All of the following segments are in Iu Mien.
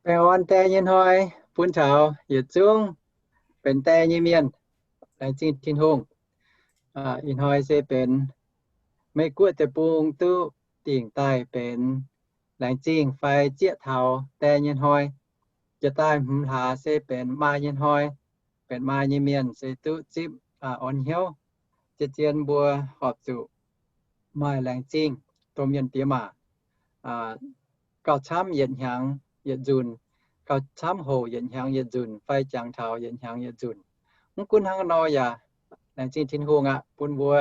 Baengh orn die nyei hnoi bun taux yietc zungv benx die nyei mienh. Laengz zingh Tin-Hungh. Ih hnoi se benx Meiv Guoqv deic-bung duqv dingc daaih benx laengz zingh fai zieqv taux die nyei hnoi. Jiex daaih hmz hlaax se benx maa nyei hnoi. Benx maa nyei mienh se duqv zipv orn hnyouv. Zien-zien mbuo horpc zuqc maaih laengz zingh domh mienh diex maac gauh camv yietc hnyangx yietc nzunc, gauh camv hoc yietc hnyangx yietc nzunc fai jangx taux yietc hnyangx yietc nzunc. Mv gunv hnangv nor yaac laengz zingh Tin-Hungh aqv, bun mbuo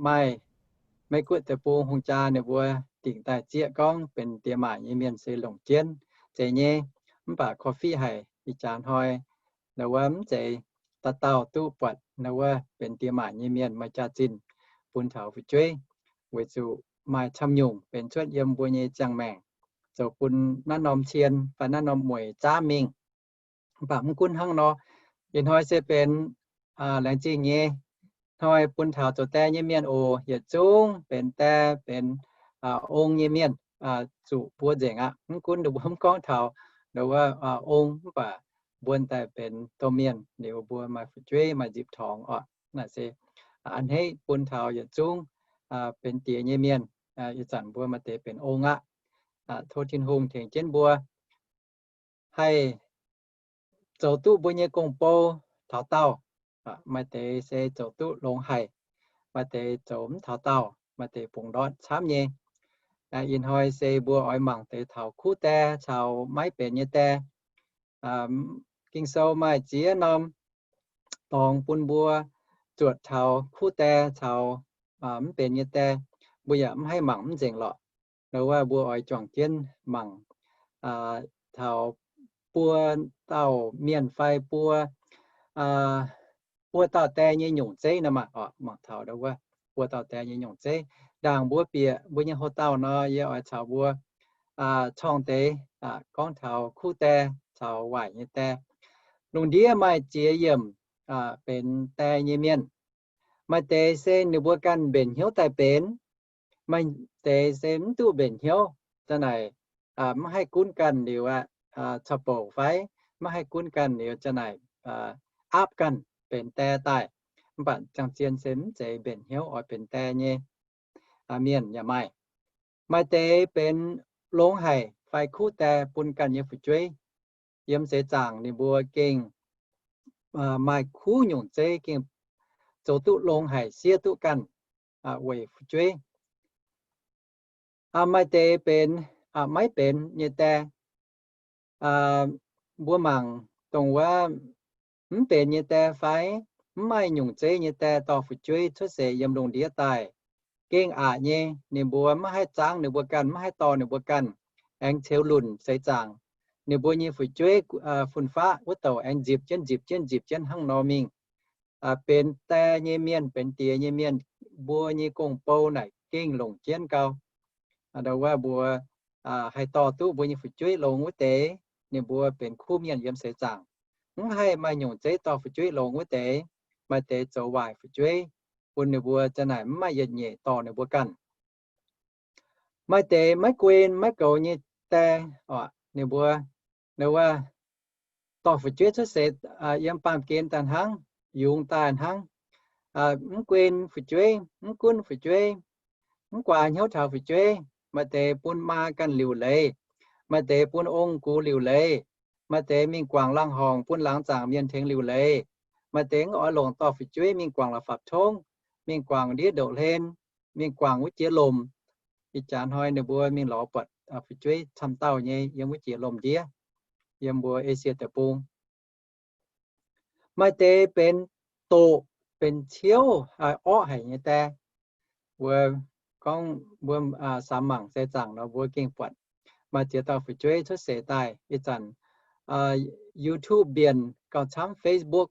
maaih Meiv Guoqv deic-bung hungh jaa ninh mbuo dingc daaih zieqv gorngv benx diex maac nyei mienh se longc jienv zeiz nyei. Mv baac korv-fiqv haic ih jaax hnoi ndau wuov mv zeiz dauh dauh duqv buatc ndau wuov benx diex maac nyei mienh maaih jaax-zinh bun taux fu'jueiv, weic zuqc maaih camv nyungc benx cuotv yiem mbuo nyei ziangh maengc, zoux bun naaiv norm cien fai naaiv norm mueic zaamv mingh. Mv baac mv gunv hnangv nor, ih hnoi se benx laengz zingh nyei hnoi bun taux zoux die nyei mienh oc. Yietc zungv benx die benx ong nyei mienh zuqc mbuo nzengc aqv. Mv gunv ninh mbuo mv gorngv taux ndau wuov ong, mv baac mbuo daaih benx domh mienh liuz mbuo maaih fu'jueiv maaih nzipc torngx oc. Naaiv se a'hneiv bun taux yietc zungv benx diex nyei mienh. Ih zanc mbuo maaih deix benx ong aqv. Tov Tin-Hungh tengx jienv mbuo haih zoux duqv mbuo nyei gong-bou taux daauh. Maaih deix se zoux duqv longx haic, maaih deix zoux mv taux daauh, maaih deix bungx ndortv camv nyei. Ih hnoi se mbuo oix mangc deix taux kuv die caux maiv benx nyei die. Ging-Sou maaih ziex norm dorngx bun mbuo zuotc taux kuv die caux mv benx nyei die. Mbuo yaac mv haih mangc mv nzengc lorqc. Ndau wuov mbuo oix juangc jienv mangc taux buo dauh mienh fai buo, buo dauh die nyei nyungc zeiv nor maah. Mangc taux ndau wuov buo dauh die nyei nyungc zeiv. Ndaangc mbuo bieqc mbuo nyei houx-dauh nor, yie oix caux mbuo corng deix gorngv taux kuv die caux waaic nyei die. Lungh ndiev maaih ziex yiemc benx die nyei mienh. Maaih deix se ninh mbuo ganh mbenc hnyouv daaih benx, maaih deix se mv duqv mbenc hnyouv. Za'naaic mv haih gunv ganh liuz aqv, caux bouc fai mv haih gunv ganh liuz za'naaic aapv ganh benx die daaih. Mv baac ziangh zien se mv zeiz mbenc hnyouv oix benx die nyei mienh yaac maaih. Maaih deix benx longx haic fai kuv die bun ganh nyei fu'jueiv. Yiem seix zaangc ninh mbuo gengh maaih kuv nyungc zeiv gengh zoux duqv longx haic, siev duqv ganh weic fu'jueiv. Maaih deix benx maiv benx nyei die. Mbuo mangc dongh wuov mv benx nyei die fai mv maaih nyungc zeiv nyei die dorh fu'jueiv cuotv seix yiem lungh ndiev daaih, gengh aqc nyei. Ninh mbuo maiv haih zaangv ninh mbuo ganh, maiv haih dorh ninh mbuo ganh, aengx ceux lunc seix zaangc. Ninh mbuo nyei fu'jueiv fun-faqv wuov douc aengx nzipc jienv nzipc jienv nzipc jienv hnangv nor mingh. Benx die nyei mienh, benx diex nyei mienh, mbuo nyei gong-bou naaic gengh longc jienv gau. Ndau wuov mbuo haih dorh duqv mbuo nyei fu'jueiv longx wuov deix, ninh mbuo benx kuv mienh yiem seix zaangc. Mv haih maaih nyungc zeiv dorh fu'jueiv longx wuov deix, maaih deix zoux waaic fu'jueiv, bun ninh mbuo za'naaic mv maaih yietc nyeic dorh ninh mbuo ganh. Maaih deix maiv guen maiv goux nyei die, ninh mbuo, ninh mbuo dorh fu'jueiv cuotv seix yiem baamh gen daaih hnangv, yungz daaih hnangv, mv guen fu'jueiv, mv gunv fu'jueiv, mv guaax hnyouv taux fu'jueiv. Maaih deix bun maa ganh liuc leiz, maaih deix bun ong gux liuc leiz, maaih deix mingh guangc laangh horngc bun laangz zaangc mienh tengx liuc leiz, maaih deix mv oix longc dorh fu'jueiv mingh guangc la'fapv tongv, mingh guangc ndiev ndoqv hlen, mingh guangc wuov jiex lomc. Ih jaax hnoi ninh mbuo mingh lorz buatc fu'jueiv camv dauh nyei yiem wuov jiex lomc ndiev, yiem mbuo Esie Deic-Bung. Maaih deix benx doqc, benx ciouv, orqv haic nyei die. Mbuo gorngv mbuo samx mangc seix zaangc nor mbuo gengh buatc maaih ziex dauh fu'jueiv cuotv seix daaih. Ih zanc YouTube mbienc gauh camv, Facebook,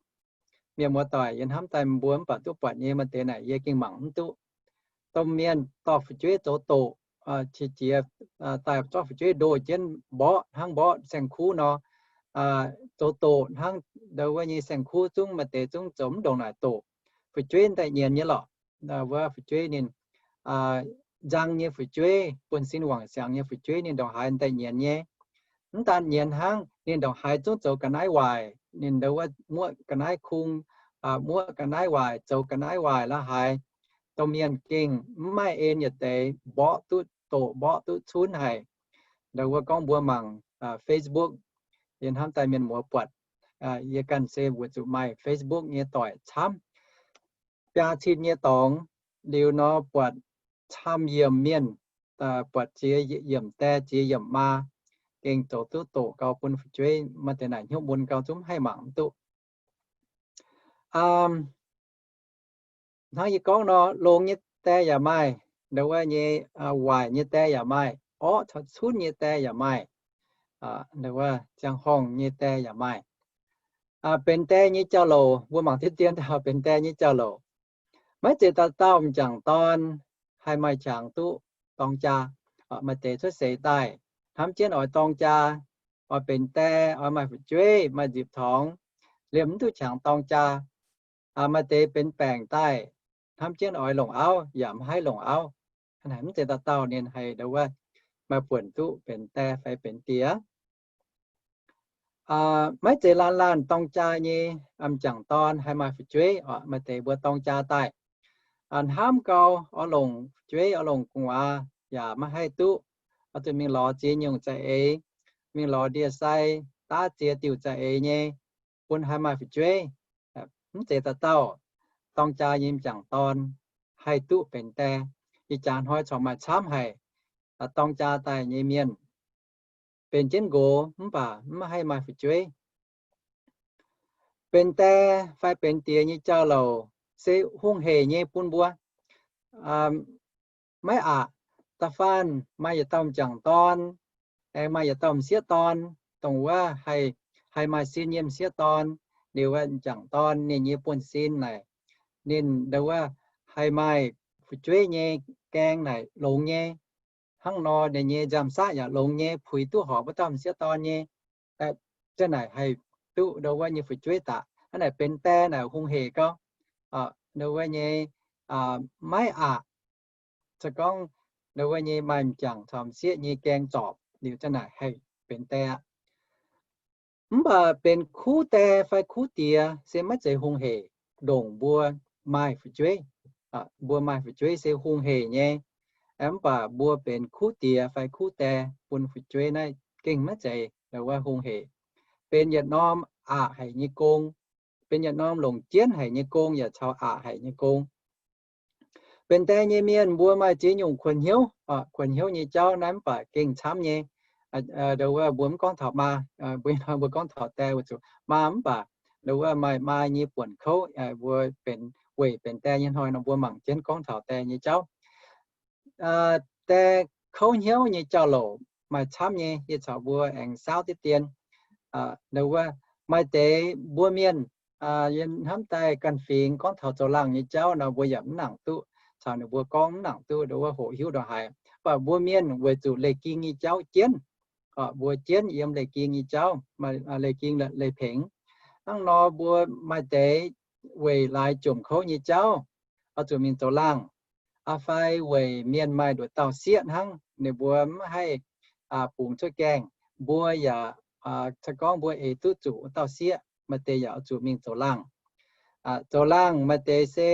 mienh muoz-doic yie hnamv daaih mbuo mv baac duqv buatc nyei, maaih deix naaic yie gengh mangc mv duqv. Domh mienh dorh fu'jueiv zoux doqc, qiex jiez daaih zorqv fu'jueiv ndoh jienv mborqv hnangv mborqv saeng-kuv nor, zoux doqc hnangv ndau wuov nyei saeng-kuv zungv, maaih deix zungv zoux mv ndongc naaic doqc. Fu'jueiv daaih nyienz nyei lorqc. Wuov fu'jueiv ninh nzang nyei fu'jueiv, buonv-sin wangc siangx nyei fu'jueiv ninh ndongc haaix daaih nyienz nyei. Mv daan nyienz hnangv, ninh ndongc haaix zungv zoux ga'naaiv waaic. Ninh ndau wuov muoqv ga'naaiv kung, muoqv ga'naaiv waaic, zoux ga'naaiv waaic la'haaix, domh mienh gengh mv maaih en yietc deix mborqv duqv doqc, mborqv duqv cunv haic. Ndau wuov gorngv mbuo mangc Facebook, yie hnamv daaih mienh muoz buatc, yie ganh se weic zuqc maaih Facebook nyei doic camv. Biaa cin nyei dorngx liuz nor, buatc camv yiemc mienh, buatc ziex yiemc die, ziex yiemc maa, gengh zoux duqv doqc gau bun fu'jueiv. Maaih deix naaic hnyouv mun gau, zungv haih mangc mv duqv. Hnangv yie gorngv nor, longx nyei die yaac maaih, ndau wuov nyei, waaic nyei die yaac maaih, orqv caux cunv nyei die yaac maaih, ndau wuov ziangh horngh nyei die yaac maaih. Benx die nyei jauv-louc, mbuo mangc diqv dien taux benx die nyei jauv-louc. Maiv zeiz dauh dauh m'jangc dorn haih maaih qangx duqv dorng jaa. Maaih deix cuotv seix daaih, hnamv jienv oix dorng jaa, oix benx die, oix maaih fu'jueiv, maaih nzipc torngx, liemh mv duqv qangx dorng jaa. Maaih deix benx baengc daaih, hnamv jienv oix longc auv, yaac mv haih longc auv. Mv zeiz dauh dauh ninh haih ndau wuov maaih buonc duqv benx die fai benx die. Maiv zeiz laanh laanh dorng jaa nyei m'jangc dorn haih maaih fu'jueiv oc. Maaih deix mbuo dorng jaa daaih, hnamv gau oix longc fu'jueiv, oix longc gu'nguaaz yaac maiv haih duqv. Oix zuqc mingh lorz ziex nyungc za'eix, mingh lorz ndie-sai, daav ziex diuc za'eix nyei, bun haih maaih fu'jueiv. Mv zeiz dauh dauh dorng jaa nyei m'jangc dorn haih duqv benx die. Ih jaax hnoi corc maaih camv haic, dorng jaa daaih nyei mienh benx jienv nqox mv baac mv haih maaih fu'jueiv. Benx die fai benx die nyei jauv-louc se hungh heic nyei bun mbuo. Maiv aqc, da'faanh maaih yietc dauh m'jangc dorn, aengx maaih yietc dauh m'sieqv dorn, dongh wuov haih maaih sin nyei m'sieqv dorn, liuz m'jangc dorn ninh nyei buonv-sin naaic, ninh ndau wuov haih maaih fu'jueiv nyei gaeng naaic longx nyei. Hnangv nor ninh nyei nziaamv-saqv yaac longx nyei, puix duqv horpc wuov dauh m'sieqv dorn nyei. Za'naaic haih duqv ndau wuov nyei fu'jueiv daaih. Hnangv naaic benx die naaic hungh heic gau. Ndau wuov nyei maiv aqc, se gorngv ndau wuov nyei maaih m'jangc caux m'sieqv nyei gaeng zorpc liuz za'naaic haih benx die aqv. Mv baac benx kuv die fai kuv diex se maiv zeiz hungh heic, ndongc mbuo maaih fu'jueiv. Mbuo maaih fu'jueiv se hungh heic nyei. Mv baac mbuo benx kuv diex fai kuv die bun fu'jueiv naaiv gengh maiv zeiz ndau wuov hungh heic. Benx yietc norm aqc haic nyei gong. Benx yietc norm longc jienv haic nyei gong yaac caux aqc haic nyei gong. Benx die nyei mienh mbuo maaih ziex nyungc kuonx hnyouv, kuonx hnyouv nyei jauv naaiv mv baac gengh camv nyei. Ndau wuov mbuo mv gorngv taux maa, mbuo gorngv taux die weic zuqc maa mv baac ndau wuov maaih maa nyei buonc kouv. Mbuo benx, weic benx die nyei hnoi nor mbuo mangc jienv gorngv taux die nyei jauv. Die kouv hnyouv nyei jauv-louc maaih camv nyei, yie caux mbuo aengx saauv diqv dien. Ndau wuov maaih deix mbuo mienh, yie hnamv daaih ganh fingx gorngv taux zoux laangh nyei jauv nor mbuo yaac mv nangc duqv caux ninh mbuo gorngv, mv nangc duqv ndau wuov hoqc hiuv ndongc haaix. Mv baac mbuo mienh weic zuqc leiz-ging nyei jauv jienv, mbuo jienv yiem leiz-ging nyei jauv, leiz-ging leiz-pengx. Hnangv nor mbuo maaih deix weic laaix jomc kouv nyei jauv oix zuqc mingh zoux laangh, fai weic mienh maaih nduqc dauh sieqv hnangv, ninh mbuo mv haih bungx cuotv gaengh, mbuo yaac, se gorngv mbuo eix duqv zuqc wuov dauh sieqv, maaih deix yaac oix zuqc mingh zoux laangh. Zoux laangh maaih deix se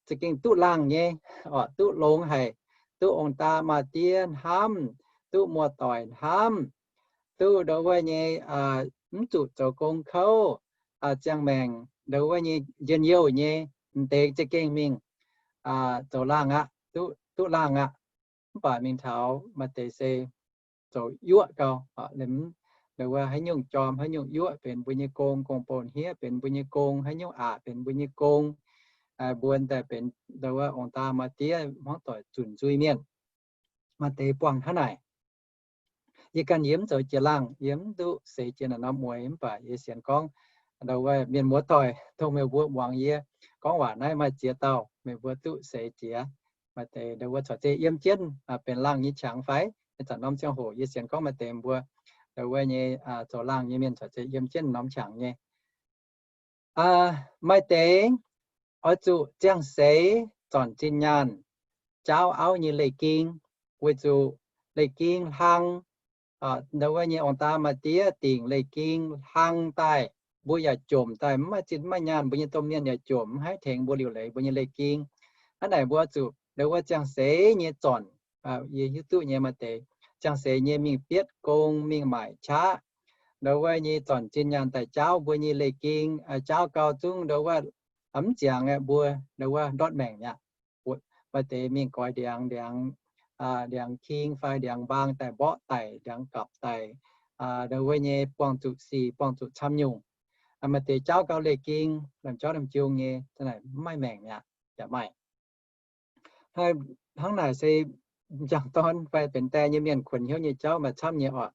za'gengh duqv laangh nyei, duqv longx haic, duqv ong-daa maa-diev hnamv, duqv muoz-doic hnamv, duqv ndau wuov nyei mv zuqc zoux gong kouv, ziangh maengc ndau wuov nyei njien-youh nyei, m'deix za'gengh mingh zoux laangh aqv, duqv laangh aqv. Mv baac mingh taux maaih deix se zoux yuoqv gau, ndau wuov haaix nyungc jorm haaix nyungc yuoqv benx mbuo nyei gong, gong-bou hniev benx mbuo nyei gong, haaix nyungc aqc benx mbuo nyei gong. Mbuo daaih benx ndau wuov ong-daa maa-diev hmuangv doic zunc nzuih mienh. Maaih deix buangh hnangv naaic. Yie ganh yie mv zoux jiex laangh, yie mv duqv seix jiex naaiv norm mueix, mv baac yie sienx gorngv ndau wuov mienh muoz-doic dongh meih mbuo muangx yie gorngv waac naaiv maaih ziex dauh meih mbuo duqv seix jiex. Maaih deix ndau wuov corc zeiz yiem jienv benx laangh nyei qangx fai? Ih zanc norm ziangh hoc yie sienx gorngv maaih deix mbuo ndau wuov nyei zoux laangh nyei mienh corc zeiz yiem jienv norm qangx nyei. Maaih deix oix zuqc ziangh seix zornc zinh nyaanh jaauv auv nyei leiz-ging, weic zuqc leiz-ging hlang, Ndau wuov nyei ong-daa maa-diev dingc leiz-ging hlang daaih, mbuo yaac jomc daaih, mv maaih zinh mv maaih nyaanh, mbuo nyei domh mienh yaac jomc, mv haih tengx mbuo liuc leiz mbuo nyei leiz-ging. Hnangv naaic mbuo zuqc ndau wuov ziangh seix nyei zornc, yie hiuv duqv nyei maaih deix ziangh seix nyei mingh bietv gong, mingh maaic qaqv, ndau wuov nyei zornc zinh nyaanh daaih jaauv mbuo nyei leiz-ging, jaauv gau zungv ndau wuov mv ziangx aeqv, mbuo ndau wuov ndortv maengc mi'aqv. Maaih deix mingh goix ndiangx, ndiangx, ndiangx king fai ndiangx mbaang daaih mborqv daic, ndiangx gapc daic, ndau wuov nyei buangh zuqc sic, buangh zuqc camv nyungc. Maaih deix jaauv gau leiz-ging, lamh jauv lamh jung nyei, mv maaih maengc mi'aqv, yaac maaih. Hnangv naaic se m'jangc dorn fai benx die nyei mienh kuonx hnyouv nyei jauv maaih camv nyei oc.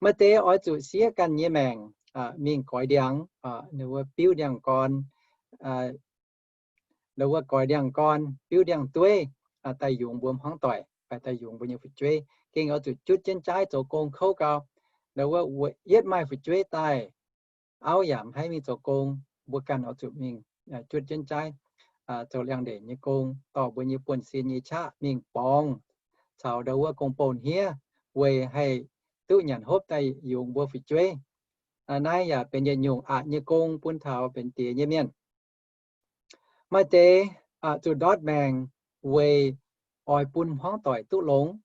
Maaih deix oix zuqc siev ganh nyei maengc mingh goix ndiangx, ninh mbuo biuv ndiangx-gorn, ndau wuov goix ndiangx-gorn, biuv ndiangx-dueiv, daaih yungz mbuo hmuangv doic fai daaih yungz mbuo nyei fu'jueiv. Gengh oix zuqc jutv jienv jaaiv zoux gong kouv gau. Ndau wuov yietv maaih fu'jueiv daaih, auv yaac mv haih mingh zoux gong, mbuo ganh oix zuqc mingh jutv jienv jaaiv zoux liangx-ndeic nyei gong, dorh mbuo nyei buonv-sin nyei qaqv mingh borngz caux ndau wuov gong-bou hniev, weic haih duqv nyanc hopv daaih yungz mbuo fu'jueiv. Naaiv yaac benx yietc nyungc aqc nyei gong bun taux benx die nyei mienh. Maaih deix zuqc ndortv maengc weic oix bun hmuangv doic duqv longx.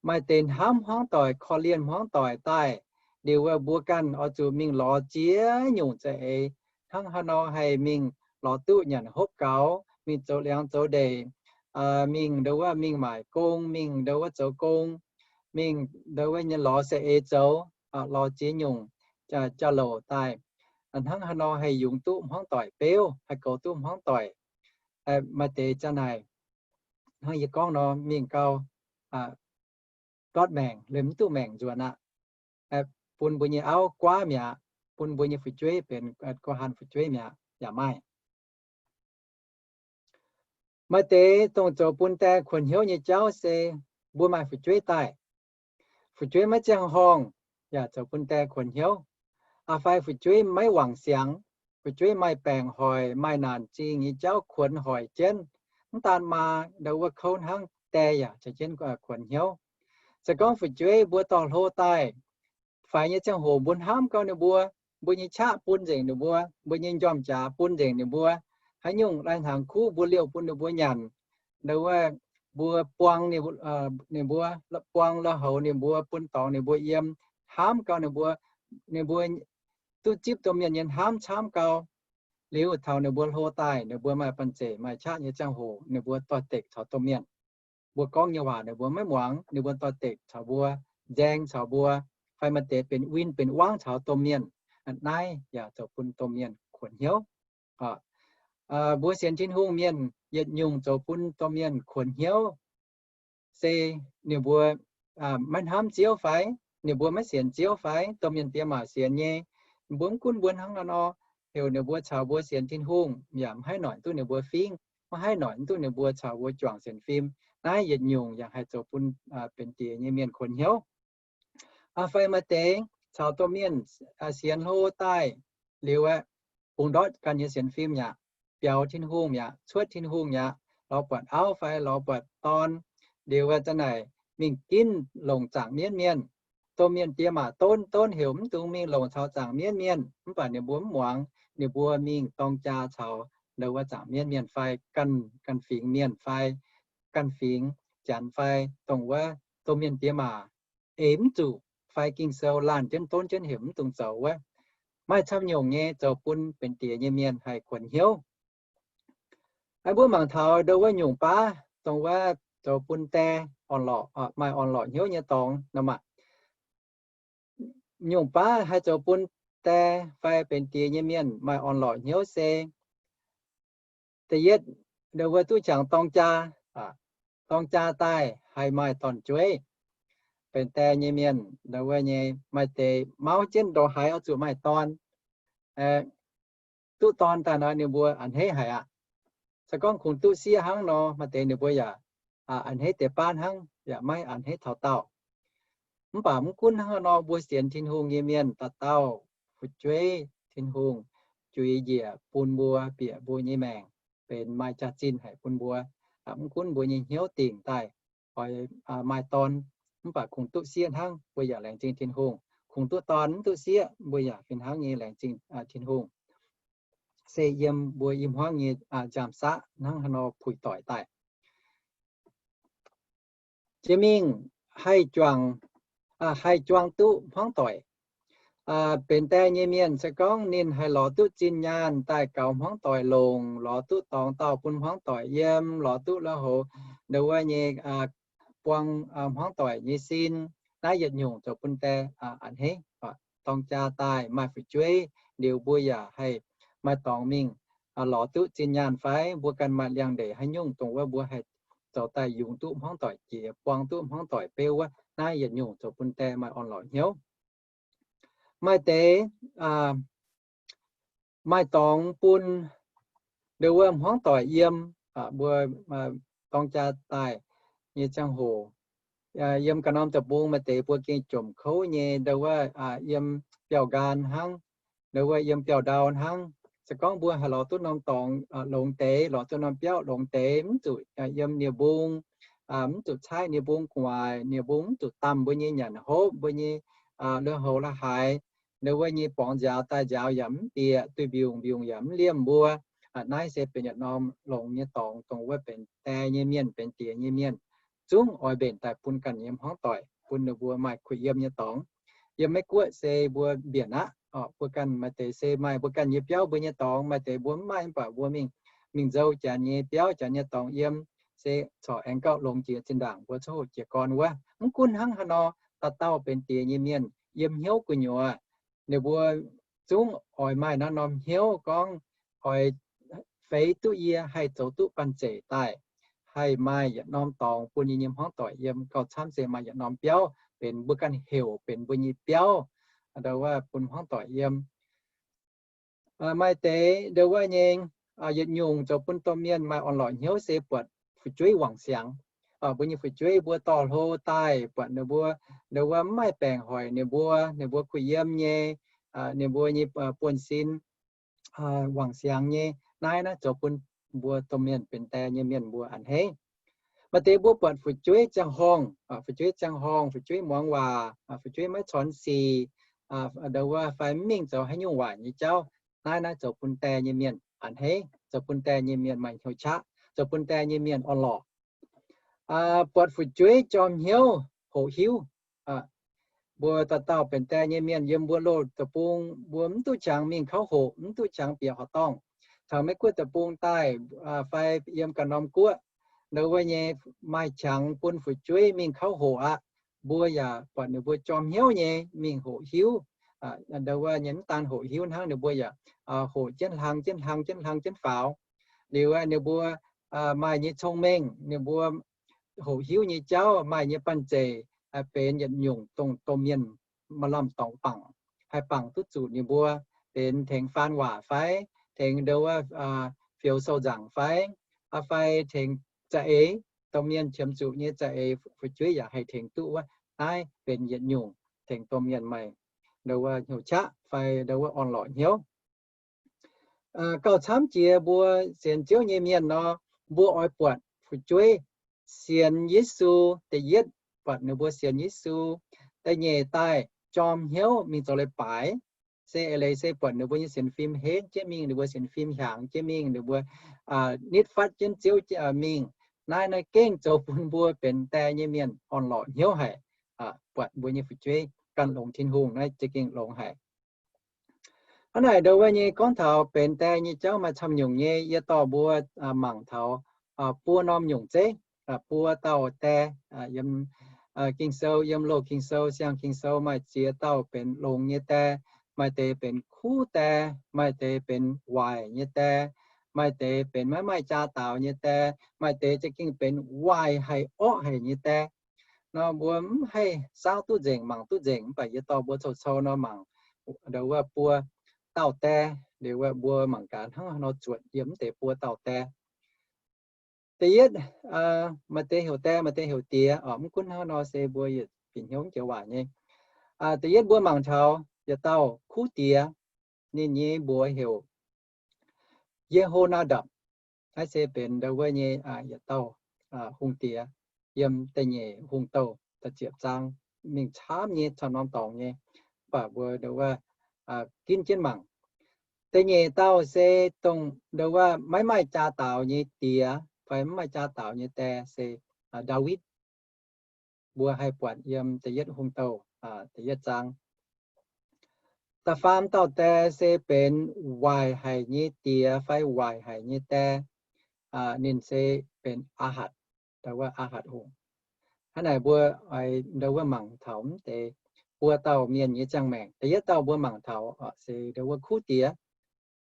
Maaih deix hnamv hmuangv doic, korv-lienh hmuangv doic daaih, liuz wuov mbuo ganh oix zuqc mingh lorz ziex nyungc za'eix, hnangv haaix nor haih mingh lorz duqv nyanc hopv gaux, mingh zoux liangx zoux ndeic, mingh ndau wuov mingh maaic gong, mingh ndau wuov zoux gong, mingh ndau wuov nyei lorz za'eix zoux, lorz ziex nyungc jauv-louc daaih, hnangv haaix nor haih yungz duqv hmuangv doic beuv, haih goux duqv hmuangv doic. Maaih deix za'naaic hnangv yie gorngv nor, mingh gau ndortv maengc, liemh mv duqv maengc nzuonx aqv, bun mbuo nyei auv guaav mi'aqv, bun mbuo nyei fu'jueiv benx gorqv-hanh fu'jueiv mi'aqv, yaac maaih. Maaih deix dongh zoux bun die kuonx hnyouv nyei jauv se mbuo maaih fu'jueiv daaih, fu'jueiv maiv ziangh horngh yaac zoux bun die kuonx hnyouv. Aa fai fu'jueiv maiv wangc siangx, fu'jueiv maaih baengc hoic, maaih naanc zingh nyei jauv kuonx hoic jienv, mv daan maa ndau wuov kouv hnangv, die yaac caux jienv kuonx hnyouv. Se gorngv fu'jueiv mbuo dorh hlo daaih, faix nyei ziangh hoc mbuo hnamv gau ninh mbuo, mbuo nyei qaqv bun nzengc ninh mbuo, mbuo nyei njormh jaax bun nzengc ninh mbuo, haaix nyungc lai-hnaangx kuv mbuo liouh bun ninh mbuo nyanc, ndau wuov mbuo buang ninh mbuo, buang lui-houx ninh mbuo, bun dorngx ninh mbuo yiem, hnamv gau ninh mbuo, ninh mbuo duqv zipv domh mienh nyei hnamv camv gau. Liuz taux ninh mbuo hlo daaih, ninh mbuo maaih banh zeic maaih qaqv nyei ziangh hoc, ninh mbuo doix-dekc caux domh mienh, mbuo gorngv nyei waac ninh mbuo maiv muangx, ninh mbuo doix-dekc caux mbuo, nzaeng caux mbuo, fai maaih deix benx win benx wangv caux domh mienh. Naaiv yaac zoux bun domh mienh kuonx hnyouv. Mbuo sienx Tin-Hungh mienh yietc nyungc zoux bun domh mienh kuonx hnyouv se ninh mbuo maiv hnamv Ziouv fai, ninh mbuo maiv sienx Ziouv fai, domh mienh diex maac sienx nyei. Mbuo mv gunv mbuo hnangv naaiv nor, heuc ninh mbuo caux mbuo sienx Tin-Hungh yaac maiv haih noic duqv ninh mbuo fingv, maiv haih noic duqv ninh mbuo caux mbuo juangc sienx fim. Naaiv yietc nyungc yaac haih zoux bun benx die nyei mienh kuonx hnyouv. Fai maaih deix caux domh mienh sienx hlo daaih liuz aeqv, bungx ndortv ganh nyei sienx fim mi'aqv, biaux Tin-Hungh mi'aqv, cuotv Tin-Hungh mi'aqv, lorz buatc auv fai lorz buatc dorn, liuz aeqv, za'naaic mingh ginv longc zaangc mienv mienh. Domh mienh diex maac donv donv heuc mv dungx mingh longc caux zaangc mienv mienh, mv baac ninh mbuo mv muangx. Ninh mbuo mingh dorng jaa caux ndau wuov zaangc mienv mienh fai ganh, ganh fingx mienh fai ganh fingx Janx fai dongh wuov domh mienh diex maac eix mv zuqc fai Ging-Sou laanh jienv donv jienv heuc mv dungx zoux wuov. Maaih camv nyungc nyei zoux bun benx die nyei mienh haih kuonx hnyouv. Mbuo mangc taux ndau wuov nyungc baav dongh wuov zoux bun die orn-lorqc, maaih orn-lorqc hnyouv nyei dorngx nor maah. Nyungc baav haih zoux bun die fai benx die nyei mienh maaih orn-lorqc hnyouv se, da'yietv, ndau wuov duqv qangx dorng jaa, dorng jaa daaih haih maaih dorn-jueiv. Benx die nyei mienh ndau wuov nyei maaih deix mauv jienv ndongc haaix oix zuqc maaih dorn. Duqv dorn daaih nor ninh mbuo a'hneiv haic aqv. Se gorngv kungx duqv sieqv hnangv nor, maaih deix ninh mbuo yaac a'hneiv deix baav hnangv, yaac maiv a'hneiv taux daauh. Mv baac mv gunv hnangv nor, mbuo sienx Tin-Hungh nyei mienh dauh dauh fu'jueiv Tin-Hungh juix njiec bun mbuo, bieqc mbuo nyei maengc benx maaih jaax-zinh haic bun mbuo. Mv gunv mbuo nyei hnyouv dingc daaih oix maaih dorn, mv baac kungx duqv sieqv hnangv, mbuo yaac laengz zingh Tin-Hungh. Kungx duqv dorn mv duqv sieqv, mbuo yaac fih hnangv nyei laengz zingh Tin-Hungh. Se yiem mbuo i hmuangv nyei nziaamv-saqv hnangv haaix nor puix doic daaih. Jiex mingh haih juangc, haih juang duqv hmuangv doic. Benx die nyei mienh se gorngv ninh haih lorz duqv zinh nyaanh daaih gaux hmuangv doic longc, lorz duqv dorngx dauh bun hmuangv doic yiem, lorz duqv lui-houx ndau wuov nyei buang hmuangv doic nyei sin. Naaiv yietc nyungc zoux bun die a'hneiv. Dorng jaa daaih maaih fu'jueiv liuz, mbuo yaac haih maaih dorngx mingh lorz duqv zinh nyaanh fai mbuo ganh maaih liangx-ndeic haaix nyungc dongh wuov mbuo haih zoux daaih yungz duqv hmuangv doic jiex, buang duqv hmuangv doic beuv wuov. Naaiv yietc nyungc zoux bun die maaih orn-lorqc hnyouv. Maaih deix maaih dorngx bun ndau wuov hmuangv doic yiem. Mbuo dorng jaa daaih nyei ziangh hoc, yiem ganh norm deic-bung maaih deix mbuo gengh jomc kouv nyei, ndau wuov yiem biauv-nqaan hnangv, ndau wuov yiem biauv-ndau hnangv. Se gorngv mbuo haih lorz duqv norm dorngx longx deix, lorz duqv norm biauv longx deix, mv zuqc yiem nie-mbung, mv zuqc caaiv nie-mbung gu'nguaaic, nie-mbung mv zuqc damh mbuo nyei nyanc hopv, mbuo nyei lui-houx la'haaix, ndau wuov nyei borngz nziaaux daaih nziaaux yaac mv bieqc, duih mbiungc mbiungc yaac mv liemh mbuo. Naaiv se benx yietc norm longx nyei dorngx dongh wuov benx die nyei mienh, benx diex nyei mienh zungv oix mbenc daaih bun ganh nyei hmuangv doic, bun ninh mbuo maaih kuh yiem nyei dorngx. Yiem Meiv-Guoqv se mbuo mbienc aqv. Mbuo ganh maaih deix se maaih mbuo ganh nyei biauv mbuo nyei dorngx, maaih deix mbuo mv maaih, mv baac mbuo mingh, mingh nzou janx nyei biauv, janx nyei dorngx yiem, se corc aengx gauh longx jiex zinh ndaangc mbuo coqv hoqc jiez gorn wuov. Mv gunv hnangv haaix nor, dauh dauh benx diex nyei mienh yiem hnyouv gu'nyuoz, ninh mbuo zungv oix maaih naaiv norm hnyouv gorngv oix feix duqv yie haih zoux duqv banh zeic daaih, haih maaih yietc norm dorngx bun yie nyei hmuangv doic yiem, gauh camv se maaih yietc norm biauv benx mbuo ganh heuc benx mbuo nyei biauv, ndau wuov bun hmuangv doic yiem. Maaih deix ndau wuov nyei yietc nyungc zoux bun domh mienh maaih orn-lorqc hnyouv se buatc fu'jueiv wangc siangx. Mbuo nyei fu'jueiv mbuo dorh hlo daaih buatc ninh mbuo ndau wuov mv maaih baengc hoic ninh mbuo, ninh mbuo kuh yiem nyei, ninh mbuo nyei buonv-sin wangc siangx nyei. Naaiv naaiv zoux bun mbuo domh mienh benx die nyei mienh mbuo a'hneiv. Maaih deix mbuo buatc fu'jueiv ziangh horngh, fu'jueiv ziangh horngh, fu'jueiv muangx waac, fu'jueiv maiv corn sic, ndau wuov fai mv mingh zoux haaix nyungc waaic nyei jauv. Naaiv naaiv zoux bun die nyei mienh a'hneiv, zoux bun die nyei mienh maaih hnyouv qaqv, zoux bun die nyei mienh orn-lorqc. Buatc fu'jueiv jorm hnyouv hoqc hiuv. Mbuo dauh dauh benx die nyei mienh yiem mbuo loz deic-bung, mbuo mv duqv qangx mingh kauv hoqc, mv duqv qangx bieqc horqc dorngh. Taux Meiv-Guoqv deic-bung daaih fai yiem ganh norm guoqv, ndau wuov nyei maaih qangx bun fu'jueiv mingh kauv hoqc aqv. Mbuo yaac buatc ninh mbuo jorm hnyouv nyei mingh hoqc hiuv. Ndau wuov nyei mv daan hoqc hiuv hnangv, ninh mbuo yaac hoqc jienv hlang jienv hlang jienv hlang jienv faaux. Liuz ninh mbuo maaih nyei cong-mengh, ninh mbuo hoqc hiuv nyei jauv, maaih nyei banh zeic, benx yietc nyungc dongh domh mienh maaih lamh dorngx bangc, haih bangc duqv zuqc ninh mbuo benx tengx faan waac fai tengx ndau wuov fioux sou nzaangc fai, fai tengx za'eix, domh mienh qiemx zuqc nyei za'eix fu'jueiv yaac haih tengx duqv wuov. Naaiv benx yietc nyungc tengx domh mienh maaih ndau wuov hnyouv qaqv fai ndau wuov orn-lorqc hnyouv. Gauh camv jiex mbuo sienx Ziouv nyei mienh nor, mbuo oix buatc fu'jueiv sienx Yesu. Da'yietv, buatc ninh mbuo sienx Yesu. Da'nyeic daaih, jorm hnyouv mingh zoux leiz-baaix. Se eix leiz se buatc ninh mbuo nyei sienx fim henv jienv mingh, ninh mbuo sienx fim hiaangx jienv mingh, ninh mbuo nitv fatv jienv Ziouv mingh. Naaiv naaiv gengh zoux bun mbuo benx die nyei mienh orn-lorqc hnyouv haic. Buatc mbuo nyei fu'jueiv ganh longx Tin-Hungh, naaiv za'gengh longx haic. Hnangv naaic, ndau wuov nyei gorngv taux benx die nyei jauv maaih camv nyungc nyei. Yie dorh mbuo mangc taux buo norm nyungc zeiv, buo dauh die. Yiem Ging-Sou, yiem loz Ging-Sou, siang Ging-Sou maaih ziex dauh benx longx nyei die. Maaih deix benx kuv die, maaih deix benx waaic nyei die, maaih deix benx maiv maaih jaa daaux nyei die, maaih deix za'gengh benx waaic haic orqv haic nyei die. Nor mbuo mv haih saauv duqv nzengc, mangc duqv nzengc, mv baac yie dorh mbuo cou-cou nor mangc ndau wuov buo dauh die. Liuz wuov mbuo mangc gaax hnangv nor zuotc yiem mv deix buo dauh die. Da'yietv, maaih deix heuc die, maaih deix heuc diex. Mv gunv hnangv nor se mbuo yietc bieqc hnyouv mv joux waac nyei. Da'yietv mbuo mangc taux yietc dauh kuv diex, ninh nyei mbuox heuc Ye^ho^naa^ndapc. Naaiv se benx ndau wuov nyei yietc dauh hungh diex yiem da'nyeic hungh douh. da'ziepc zaang mingh camv nyei, camv norm dorngx nyei, mv baac mbuo ndo wuov ginv jienv mangc. Da'nyeic dauh se dongh ndo wuov maiv maaih jaa daaux nyei diex fai maiv maaih jaa daaux nyei die se Ndaawitv. Mbuo haih buatc yiem da'yietv Hungh Douh da'yietv zaang. Da'faam dauh die se benx waaic haic nyei diex fai waaic haic nyei die. Ninh se benx Aahatc, ndo wuov Aahatc Hungh. Hnangv naaic mbuo oix ndo wuov mangc taux mv deix buo dauh mienh nyei ziangh maengc. Da'yietv dauh mbuo mangc taux se ndo wuov kuv diex,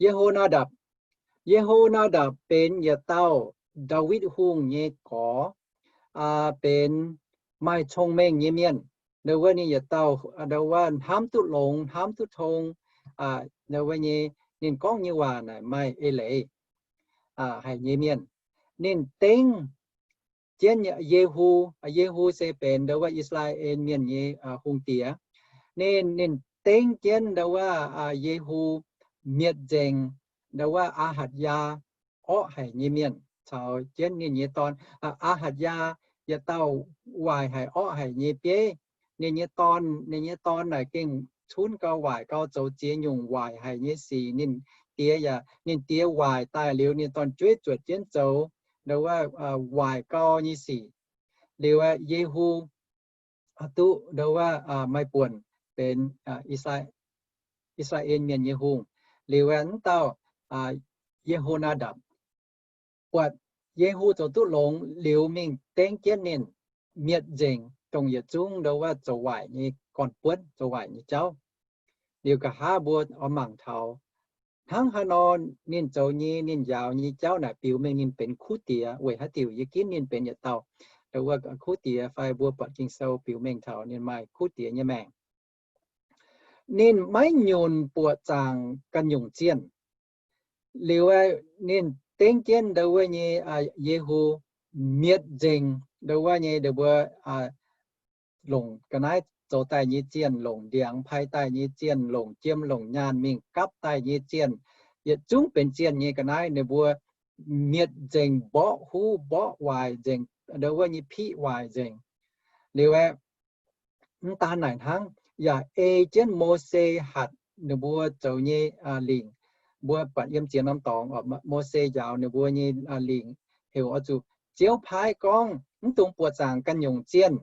Ye^ho^naa^ndapc. Ye^ho^naa^ndapc benx yietc dauh Ndaawitv Hungh nyei gorx, benx maaih cong-mengh nyei mienh. Ndo wuov ninh yietc dauh ndo wuov hnamv duqv longx, hnamv duqv tong, ndo wuov nyei, ninh gorngv nyei waac naaic maaih eix leiz haic nyei mienh. Ninh dengv jienv Yehu. Yehu se benx ndo wuov I^saa^laa^en Mienh nyei hungh diex. Ninh, ninh dengv jienv ndo wuov Yehu mietc nzengc ndo wuov Aahatc^yaa orqv haic nyei mienh caux jienv ninh nyei dorn. Aahatc^yaa yietc dauh waaic haic orqv haic nyei bieiv. Ninh nyei dorn, ninh nyei dorn naaic gengh cunv gau, waaic gau, zoux ziex nyungc waaic haic nyei sic. Ninh diex yaac, ninh diex waaic daaih liuz, ninh dorn-jueiv zuotc jienv zoux ndo wuov waaic gau nyei sic. Liuz Yehu duqv ndo wuov maaih buonc benx I^saa^laa^en Mienh nyei hungh. Liuz wuov dauh Ye^ho^naa^ndapc buatc Yehu zoux duqv longx liuz mingh dengv jienv ninh, mietc nzengc dongh yietc zungv ndo wuov zoux waaic nyei gorn-buonv, zoux waaic nyei jauv. Liuz nqa'haav mbuo oix mangc taux hnangv haaix nor ninh zoux nyei, ninh njaaux nyei jauv naaic biux mengh ninh benx kuv diex. Weic haaix diuc yie ginv ninh benx yietc dauh ndo wuov kuv diex fai mbuo buatc Ging-Sou biux mengh taux ninh maaih kuv diex nyei maengc. Ninh maiv nyunc buoqc zaangc ganh nyungc zienh. Liuz ninh dengv jienv ndo wuov nyei Yehu mietc nzengc ndo wuov nyei, ndo mbuo longc ga'naaiv zoux daaih nyei zienh, longc ndiangx pai daaih nyei zienh, longc jiem longc nyaanh mingh gapv daaih nyei zienh, yietc zungv benx zienh nyei ga'naaiv ninh mbuo mietc nzengc, mborqv huv mborqv waaic nzengc, ndo wuov nyei piqv waaic nzengc. Liuz aeqv, mv daan naaic hnangv, yaac ei jienv Mose hatc ninh mbuo zoux nyei lingc. Mbuo buatc yiem ziex norm dorngx, Mose njaaux ninh mbuo nyei lingc heuc oix zuqc, Ziouv paaiv gorngv mv dungx buoqc zaangc ganh nyungc zienh.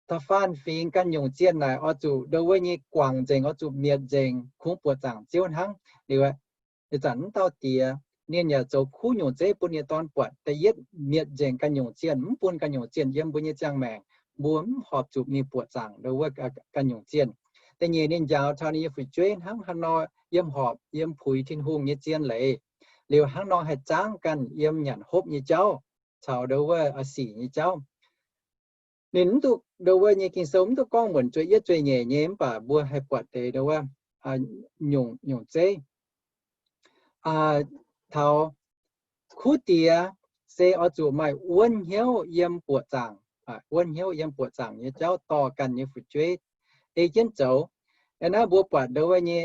Da'faanh fingx ganh nyungc zienh naaic oix zuqc ndo wuov nyei guangc nzengc, oix zuqc mietc nzengc, kungx buoqc zaangc Ziouv hnangv. Liuz, ih zanc mv dauh diex ninh yaac zoux kuv nyungc zeiv bun ninh dorn buatc. Da'yietv, mietc nzengc ganh nyungc zienh, mv bun ganh nyungc zienh yiem mbuo nyei ziangh maengc, mbuo mv horpc zuqc mingh buoqc zaangc ndo wuov ganh nyungc zienh. Da'nyeic, ninh njaaux taux ninh nyei fu'jueiv hnangv haaix nor yiem horpc yiem puix Tin-Hungh nyei zien leiz, liuz hnangv nor haih zangv ganh yiem nyanc hopv nyei jauv caux ndo wuov sic nyei jauv. Ninh mv duqv ndo wuov nyei Ging-Sou mv duqv gorngv muonc zueih yietv zueih nyeic nyei, mv baac mbuo haih buatc deix ndo wuov nyungc, nyungc zeiv. Taux kuv diex se oix zuqc maaih wuonv hnyouv yiem buoqc zaangc, wuonv hnyouv yiem buoqc zaangc nyei jauv dorh ganh nyei fu'jueiv ei jienv zoux. Naaiv mbuo buatc ndo wuov nyei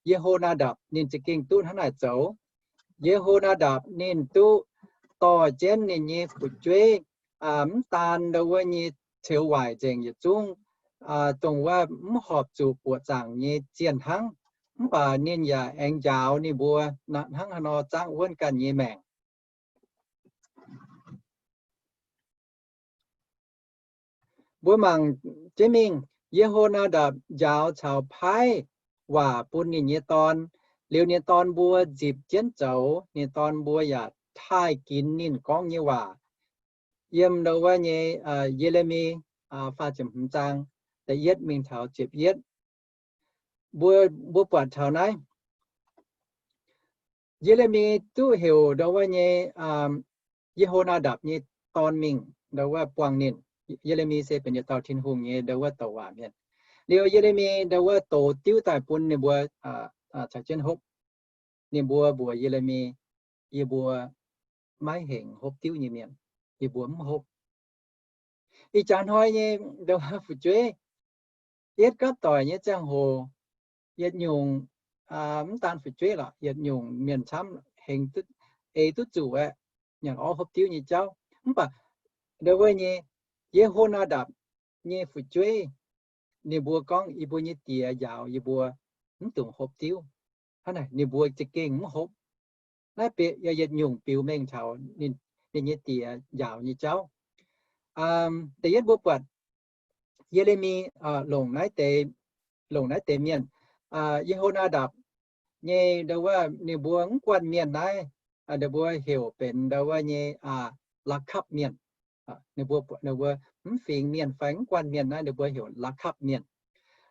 Ye^ho^naa^ndapc ninh za'gengh duqv hnangv naaic zoux. Ye^ho^naa^ndapc ninh duqv dorh jienv ninh nyei fu'jueiv, mv daan ndo wuov nyei ceux waaic nzengc yietc zungv, dongh wuov mv horpc zuqc buoqc zaangc nyei zienh hnangv, mv baac ninh yaac aengx njaaux ninh mbuo hnangv haaix nor zangv wuonv ganh nyei maengc. Mbuo mangc jienv mingh, Ye^ho^naa^ndapc njaaux caux paaiv waac bun ninh nyei dorn. Liuz ninh dorn mbuo nzipc jienv zoux, ninh dorn mbuo yaac taaih ginx ninh gorngv nyei waac. Yiem ndo wuov nyei Ye^le^mi faah ziepc hmz zaang, da'yietv mingh taux ziepc yietv. Mbuo, mbuo buatc taux naaiv, Ye^le^mi duqv heuc ndo wuov nyei Ye^ho^naa^ndapc nyei dorn mingh ndo wuov buangh ninh. Ye^le^mi se benx yietc dauh Tin-Hungh nyei ndo wuov douc waac mienh. Liuz Ye^le^mi ndo wuov dox diuv daaih bun ninh mbuo caux jienv hopv. Ninh mbuo mbuox Ye^le^mi, Yie mbuo maiv hengx hopv diuv nyei mienh. Yie mbuo mv hopv. Ih jaax hnoi nyei ndo wuov fu'jueiv, yietv gapv doic nyei ziangh hoc, yietc nyungc, mv daan fu'jueiv lorqc, yietc nyungc mienh camv hengx, ei duqv zuqc aeqv, nyanc orv hopv diuv nyei jauv. Mv baac ndo wuov nyei Ye^ho^naa^ndapc nyei fu'jueiv, ninh mbuo gorngv, Yie mbuo nyei diex njaaux yie mbuo mv dungx hopv diuv. Hnangv naaic ninh mbuo za'gengh mv hopv. Naaiv bieqc yaac yietc nyungc biux mengh taux ninh nyei diex njaaux nyei jauv. Da'yietv mbuo buatc Ye^le^mi longc naaiv deix, longc naaiv deix mienh, Ye^ho^naa^ndapc nyei, ndo wuov ninh mbuo mv guanh mienh naaiv, ninh mbuo heuc benx ndo wuov nyei Laakapv Mienh. Ninh mbuo, ninh mbuo mv fingx mienh fai mv guanh mienh naaiv ninh mbuo heuc Laakapv Mienh.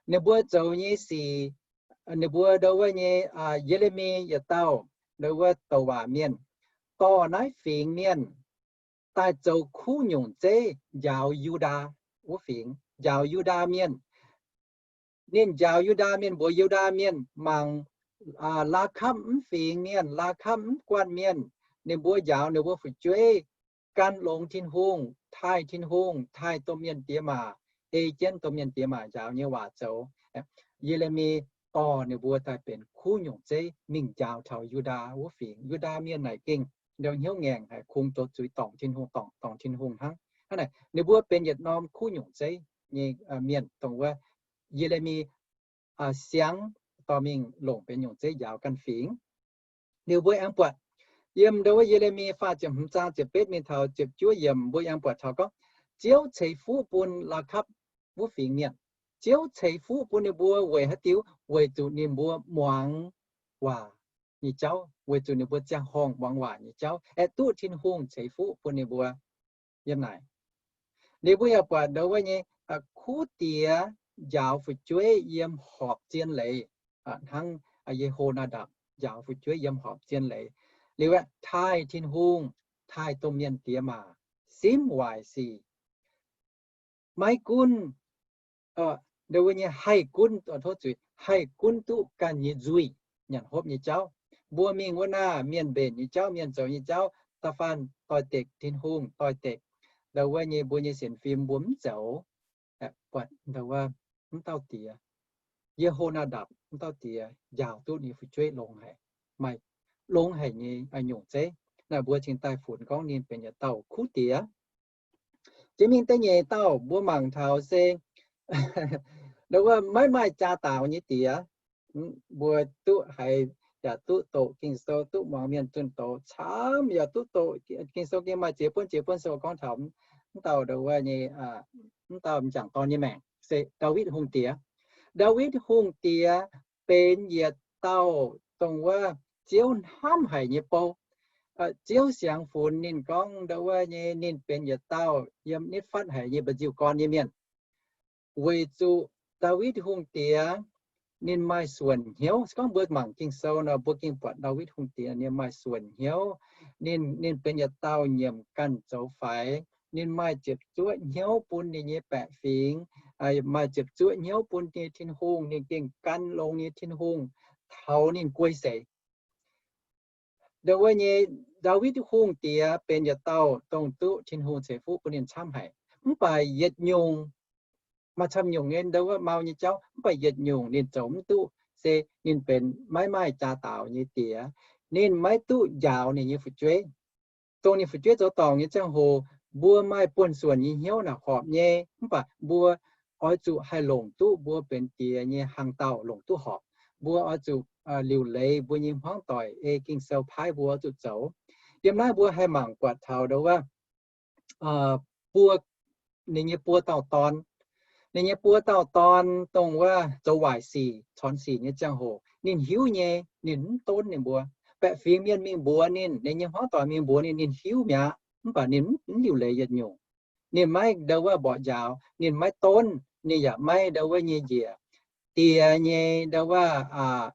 Ninh mbuo zoux nyei sic, ninh mbuo ndo wuov nyei Ye^le^mi yietc dauh ndo wuov douc waac mienh dorh naaiv fingx mienh daaih zoux kuv nyungc zeiv njaaux Yu^ndaa wuov fingx, njaaux Yu^ndaa mienh. Ninh njaaux Yu^ndaa mienh mbuox Yu^ndaa mienh mangc Laakapv mv fingx mienh, Laakapv mv guanh mienh, ninh mbuo njaaux ninh mbuo fu'jueiv gan longx Tin-Hungh, taaih Tin-Hungh, taaih domh mienh diex maac, ei jienv domh mienh diex maac njaaux nyei waac zoux. Ye^le^mi dorh ninh mbuo daaih benx kuv nyungc zeiv mingh njaaux taux Yu^ndaa wuov fingx. Yu^ndaa mienh naaic gengh ndo hnyouv ngaengc haic, kungx zoux zuiz dorngc Tin-Hungh, dorngc, dorngc Tin-Hungh hnangv. Hnangv naaic ninh mbuo benx yietc norm kuv nyungc zeiv nyei mienh, dongh wuov Ye^le^mi siangx dorh mingh longc benx nyungc zeiv njaaux ganh fingx. Liuz mbuo aengx buatc yiem ndo wuov Ye^le^mi faah ziepc hmz zaang ziepc betv mingh taux ziepc juov yiemc, mbuo aengx buatc taux gorngv Ziouv ceix fuqv bun Laakapv wuov fingx mienh. Ziouv ceix fuqv bun ninh mbuo weic haaix diuc? Weic zuqc ninh mbuo muangx waac nyei jauv, weic zuqc ninh mbuo ziangh horngh muangx waac nyei jauv, aengx duqv Tin-Hungh ceix fuqv bun ninh mbuo. Yiem naaic, ninh mbuo yaac buatc ndo wuov nyei kuv diex njaaux fu'jueiv yiem horpc zien leiz, hnangv Ye^ho^naa^ndapc njaaux fu'jueiv yiem horpc zien leiz. Liuz aeqv, taaih Tin-Hungh, taaih domh mienh diex maac, simv waaic sic. Maiv gunv ndo wuov nyei haih gunv, tov zuiz, haih gunv duqv ganh nyei nzuih, nyanc hopv nyei jauv. Mbuo mingh wuov naaiv mienh mbenc nyei jauv, mienh zoux nyei jauv, da'faanh doix-dekc Tin-Hungh, doix-dekc ndo wuov nyei mbuo nyei sienx fim mbuo mv zoux. Buatc ndo wuov mv dauh diex, Ye^ho^naa^ndapc mv dauh diex njaaux duqv ninh fu'jueiv longx haic, maaih longx haic nyei nyungc zeiv. Naaiv mbuo cingx daaih funx gorngv ninh benx yietc dauh kuv diex. Jiex mingh da'nyeic dauh mbuo mangc taux se ndo wuov maiv maaih jaa daaux nyei diex. Mbuo duqv haiz yaac duqv doqc Ging-Sou, duqv muangx mienh zunh doz camv, yaac duqv doqc Ging-Sou gengh maaih ziex buonv ziex buonv sou gorngv taux mv dauh ndo wuov nyei, mv dauh m'jangc dorn nyei maengc se Ndaawitv Hungh Diex. Ndaawitv Hungh Diex benx yietc dauh dongh wuov Ziouv hnamv haic nyei bou. Ziouv siangx funx ninh gorngv ndo wuov nyei ninh benx yietc dauh yiem nitv fatv haic nyei mba'nziu gorn nyei mienh. Weic zuqc Ndaawitv Hungh Diex ninh maaih suonc hnyouv. Se gorngv mbuo mangc Ging-Sou nor, mbuo gengh buatc Ndaawitv Hungh Diex ninh maaih suonc hnyouv. Ninh, ninh benx yietc dauh nyiemc ganh zoux faix. Ninh maaih ziepc zuoqv hnyouv bun ninh nyei baeqc fingx, maaih ziepc zuoqv hnyouv bun ninh nyei Tin-Hungh. Ninh gengh gan longx ninh nyei Tin-Hungh taux ninh guei seix. Ndo wuov nyei Ndaawitv Hungh Diex benx yietc dauh dongh duqv Tin-Hungh ceix fuqv bun ninh camv haic. Mv baac yietc nyungc, maaih camv nyungc nyei ndo wuov mau nyei jauv, mv baac yietc nyungc ninh zoux mv duqv se ninh benx maiv maaih jaa daaux nyei diex. Ninh maiv duqv njaaux ninh nyei fu'jueiv. Dongh ninh fu'jueiv zoux dorngc nyei ziangh hoc, mbuo maaih buonv-suonc nyei hnyouv naaic horpc nyei, mv baac mbuo oix zuqc haih longc duqv mbuo benx diex nyei hlang dauh longc duqv horpc. Mbuo oix zuqc liuc leiz mbuo nyei hmuangv doic ei Ging-Sou paaiv mbuo oix zuqc zoux. Yiem naaiv mbuo haih mangc buatc taux ndo wuov buo, ninh nyei buo dauh dorn. Ninh nyei buo dauh dorn dongh wuov zoux waaic sic, corc sic nyei ziangh hoc, ninh hiuv nyei, ninh mv donv ninh mbuo. Baeqc fingx mienh mingh mbuox ninh, ninh nyei hmuangv doic mingh mbuox ninh, ninh hiuv mi'aqv, mv baac ninh mv liuc leiz yietc nyungc. Ninh maiv ndo wuov mborqv njaaux, ninh maiv donv, ninh yaac maiv ndo wuov nyei njiec diex nyei ndo wuov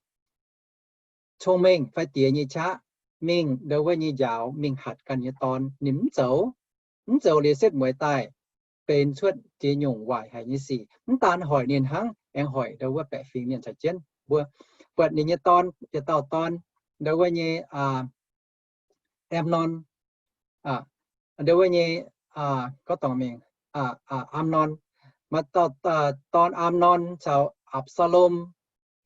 cong-mengh fai diex nyei qaqv mingh ndo wuov nyei njaaux, mingh hatc ganh nyei dorn. Ninh mv zoux. Mv zoux liuz setv mueiz daaih benx cuotv ziex nyungc waaic haic nyei sic. Mv daan hoic ninh hnangv, aengx hoic ndo wuov baeqc fingx mienh caux jienv. Mbuo buatc ninh nyei dorn, yietc dauh dorn, ndo wuov nyei Amnon, ndo wuov nyei, gorngv dorngc mingh, Amnon, maaih dauh dorn Amnon caux Apc^saa^lom,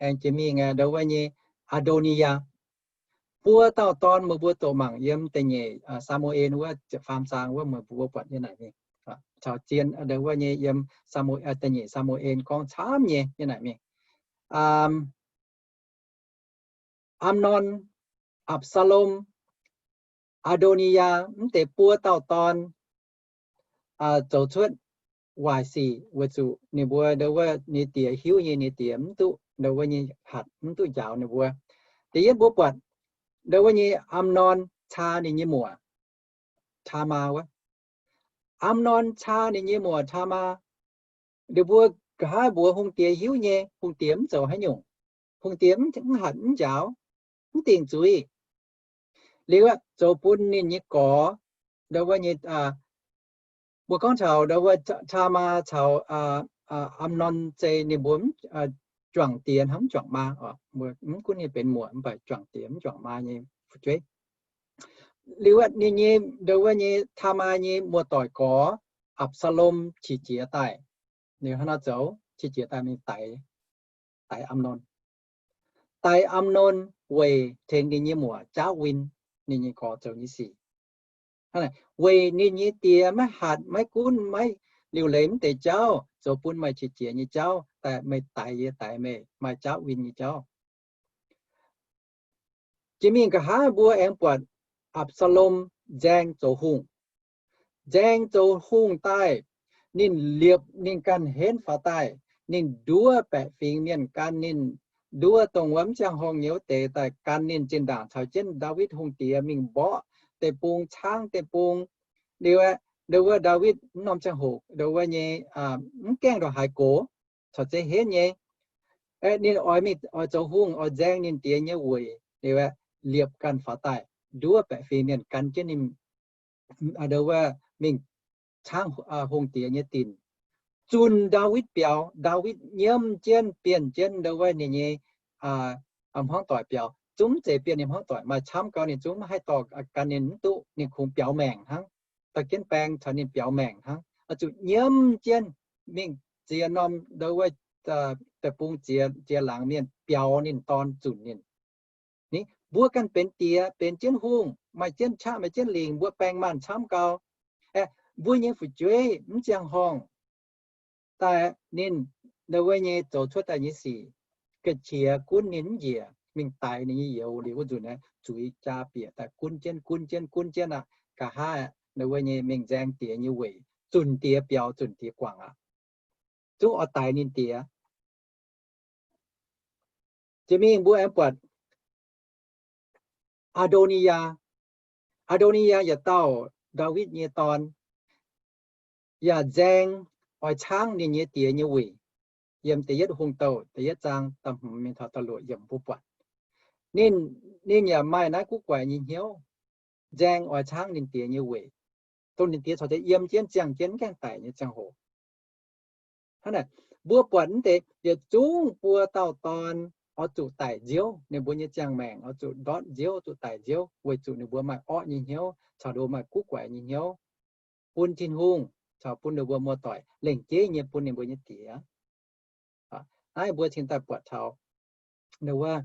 aengx jiex mingh ndo wuov nyei Aa^ndo^ni^yaa. Buo dauh dorn meih mbuo doqc mangc yiem da'nyeic Saa^mu^en wuov ziepc faam zaang wuov, meih mbuo buatc nyei naaic mingh. Caux zien, ndo wuov nyei yiem Saa^mu, da'nyeic Saa^mu^en gorngv camv nyei, nyei naaic mingh. Am^non, Apc^saa^lom, Aa^ndo^ni^yaa, mv deix buo dauh dorn zoux cuotv waaic sic weic zuqc ninh mbuo ndo wuov ninh diex hiuv nyei, ninh diex mv duqv ndo wuov nyei hatc, mv duqv njaaux ninh mbuo. Da'yietv mbuo buatc ndo wuov nyei Am^non caa ninh nyei muoc, Taamaa wuov. Am^non caa ninh nyei muoc Taamaa. Ninh mbuo nqa'haav mbuox hungh diex hiuv nyei, hungh diex mv zoux haaix nyungc. Hungh diex mv hatc mv njaaux, mv dingc zuiz. Liuz aeqv, zoux bun ninh nyei gorx, ndo wuov nyei, mbuo gorngv taux ndo wuov Taamaa caux Am^non zei ninh mbuo juangc diex hnangv mv juangc maa. Mv gunv ninh benx muoc mv baac juangc diex mv juangc maa nyei fu'jueiv. Liuz aeqv, ninh nyei ndo wuov nyei Taamaa nyei muoz-doic gorx, Apc^saa^lom, qiex jiez daaih. Ninh hnangv nor zoux, qiex jiez daaih mingh daix, daix Am^non. Daix Am^non weic tengx ninh nyei muoc jaauv win ninh nyei gorx zoux nyei sic. Weic ninh nyei diex maiv hatc maiv gunv maiv liuc leiz mv deix jauv, zoux bun maaih qiex jiez nyei jauv, daaih meih daix yie daix meih, maaih jaauv win nyei jauv. Jiex mingh nqa'haav mbuo aengx buatc Apc^saa^lom nzaeng zoux hungh. Nzaeng zoux hungh daaih, ninh liepc ninh ganh henv faaux daaih, ninh nduov baeqc fingx mienh gan ninh, nduov dongh wuov mv ziangh horngh nyei wuov deix daaih gan ninh zinh ndaangc caux jienv Ndaawitv hungh diex mingh mborqv deic-bung, caangv deic-bung. Liuz aeqv, ndo wuov Ndaawitv mv norm ziangh hoc ndo wuov nyei mv gaengh ndongc haaix gox, caux zeiz henv nyei. Aeqv, ninh oix mingh oix zoux hungh, oix nzaeng ninh diex nyei weic, liuz aeqv, liepc ganh faaux daaih, nduov baeqc fingx mienh gan jienv ninh ndo wuov mingh caangv hungh diex nyei dinc. Zunc Ndaawitv biaux, Ndaawitv nyiemv jienv, bienh jienv ndo wuov ninh nyei hmuangv doic biaux. Zungv zeiz bienh ninh hmuangv doic maaih camv gau, ninh zungv maiv haih dorh gan ninh mv duqv, ninh kungx biaux maengc hnangv. Dorh jienv baeng caux ninh biaux maengc hnangv. Oix zuqc nyiemv jienv mingh ziex norm ndo wuov deic-bung ziex, ziex laangz mienh biaux ninh dorn zunc ninh. Ni, mbuo ganh benx diex, benx jienv hungh, maaih jienv qaqv, maaih jienv lingc, mbuo baeng maanh camv gau. Aeqv, mbuo nyei fu'jueiv mv ziangh horngh daaih ninh ndo wuov nyei zoux cuotv daaih nyei sic, ga'qiex gunv ninh mv njiec, mingh daix ninh nyei youz liuz wuov nzunc aeqv, zuiz jaa bieqc daaih gunv jienv, gunv jienv, gunv jienv aqv. Nqa'haav ndo wuov nyei mingh nzaeng diex nyei weic, zunc diex biaux, zunc diex guangc aqv. Zungv oix daix ninh diex. Jiex mingh mbuo aengx buatc Aa^ndo^ni^yaa. Aa^ndo^ni^yaa yietc dauh Ndaawitv nyei dorn, yaac nzaeng oix caangv ninh nyei diex nyei weic. Yiem da'yietv Hungh Douh da'yietv zaang da'hmz mingh taux da'luoqc yiemc mbuo buatc. Ninh, ninh yaac maaih naaiv guv guaix nyei hnyouv, nzaeng oix caangv ninh diex nyei weic, dongh ninh diex corc deix yiem jienv ziangh jienv mv gaengh daic nyei ziangh hoc. Hnangv naaic, mbuo buatc mv deix yietc zungv buo dauh dorn oix zuqc daic nziouv, ninh mbuo nyei ziangh maengc oix zuqc ndortv nziouv, zuqc daic nziouv, weic zuqc ninh mbuo maaih orqv nyei hnyouv caux ndo maaih guv guaix nyei hnyouv bun Tin-Hungh caux bun ninh mbuo muoz-doic, lengc jeiv nyei bun ninh mbuo nyei diex. Naaiv mbuo cingx daaih buatc taux wuov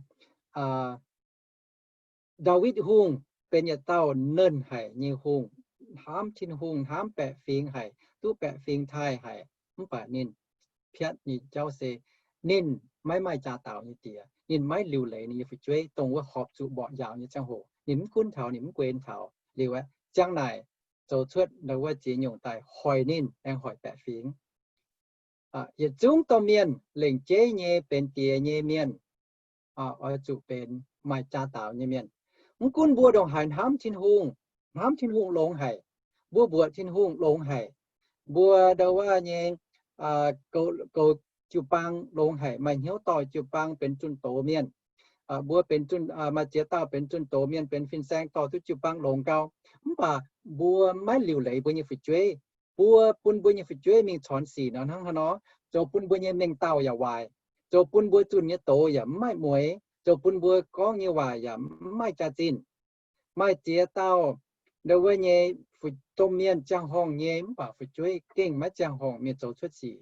Ndaawitv Hungh benx yietc dauh nernh haic nyei hungh, hnamv Tin-Hungh, hnamv baeqc fingx haic, duqv baeqc fingx taaih haic, mv baac ninh piatv nyei jauv se ninh maiv maaih jaa-daaux nyei diex, ninh maiv liuc leiz ninh nyei fu'jueiv, dongh wuov horpc zuqc mborqv njaaux nyei ziangh hoc, ninh mv gunv taux, ninh mv guen taux. Liuz aeqv, ziang naaic zoux cuotv ndo wuov ziex nyungc daaih hoic ninh, aengx hoic baeqc fingx. Yietc zungv domh mienh lengc jeiv nyei benx diex nyei mienh oix zuqc benx maaih jaa-daaux nyei mienh. Mv gunv mbuo ndongc haaix hnamv Tin-Hungh, hnamv Tin-Hungh longx haic, mbuo mbuoqc Tin-Hungh longx haic, mbuo ndo wuov nyei goux jiu-baang longx haic, maaih hnyouv dorh jiu-baang benx zunh doz mienh. Mbuo benx zunh, maaih ziex dauh benx zunh doz mienh, benx fin-saeng dorh duqv jiu-baang longx gau. Mv baac mbuo maiv liuc leiz mbuo nyei fu'jueiv. Mbuo bun mbuo nyei fu'jueiv mingh corc sic nor hnangv haaix nor, zoux bun mbuo nyei mengh dauh yaac waaic, zoux bun mbuo zunh nyei doz yaac mv maaih mueix, zoux bun mbuo gorngv nyei waac yaac mv maaih jaax-zinh. Maaih ziex dauh ndo wuov nyei fu'jueiv, domh mienh ziangh horngh nyei mv baac fu'jueiv gengh maiv ziangh horngh, mienh zoux cuotv sic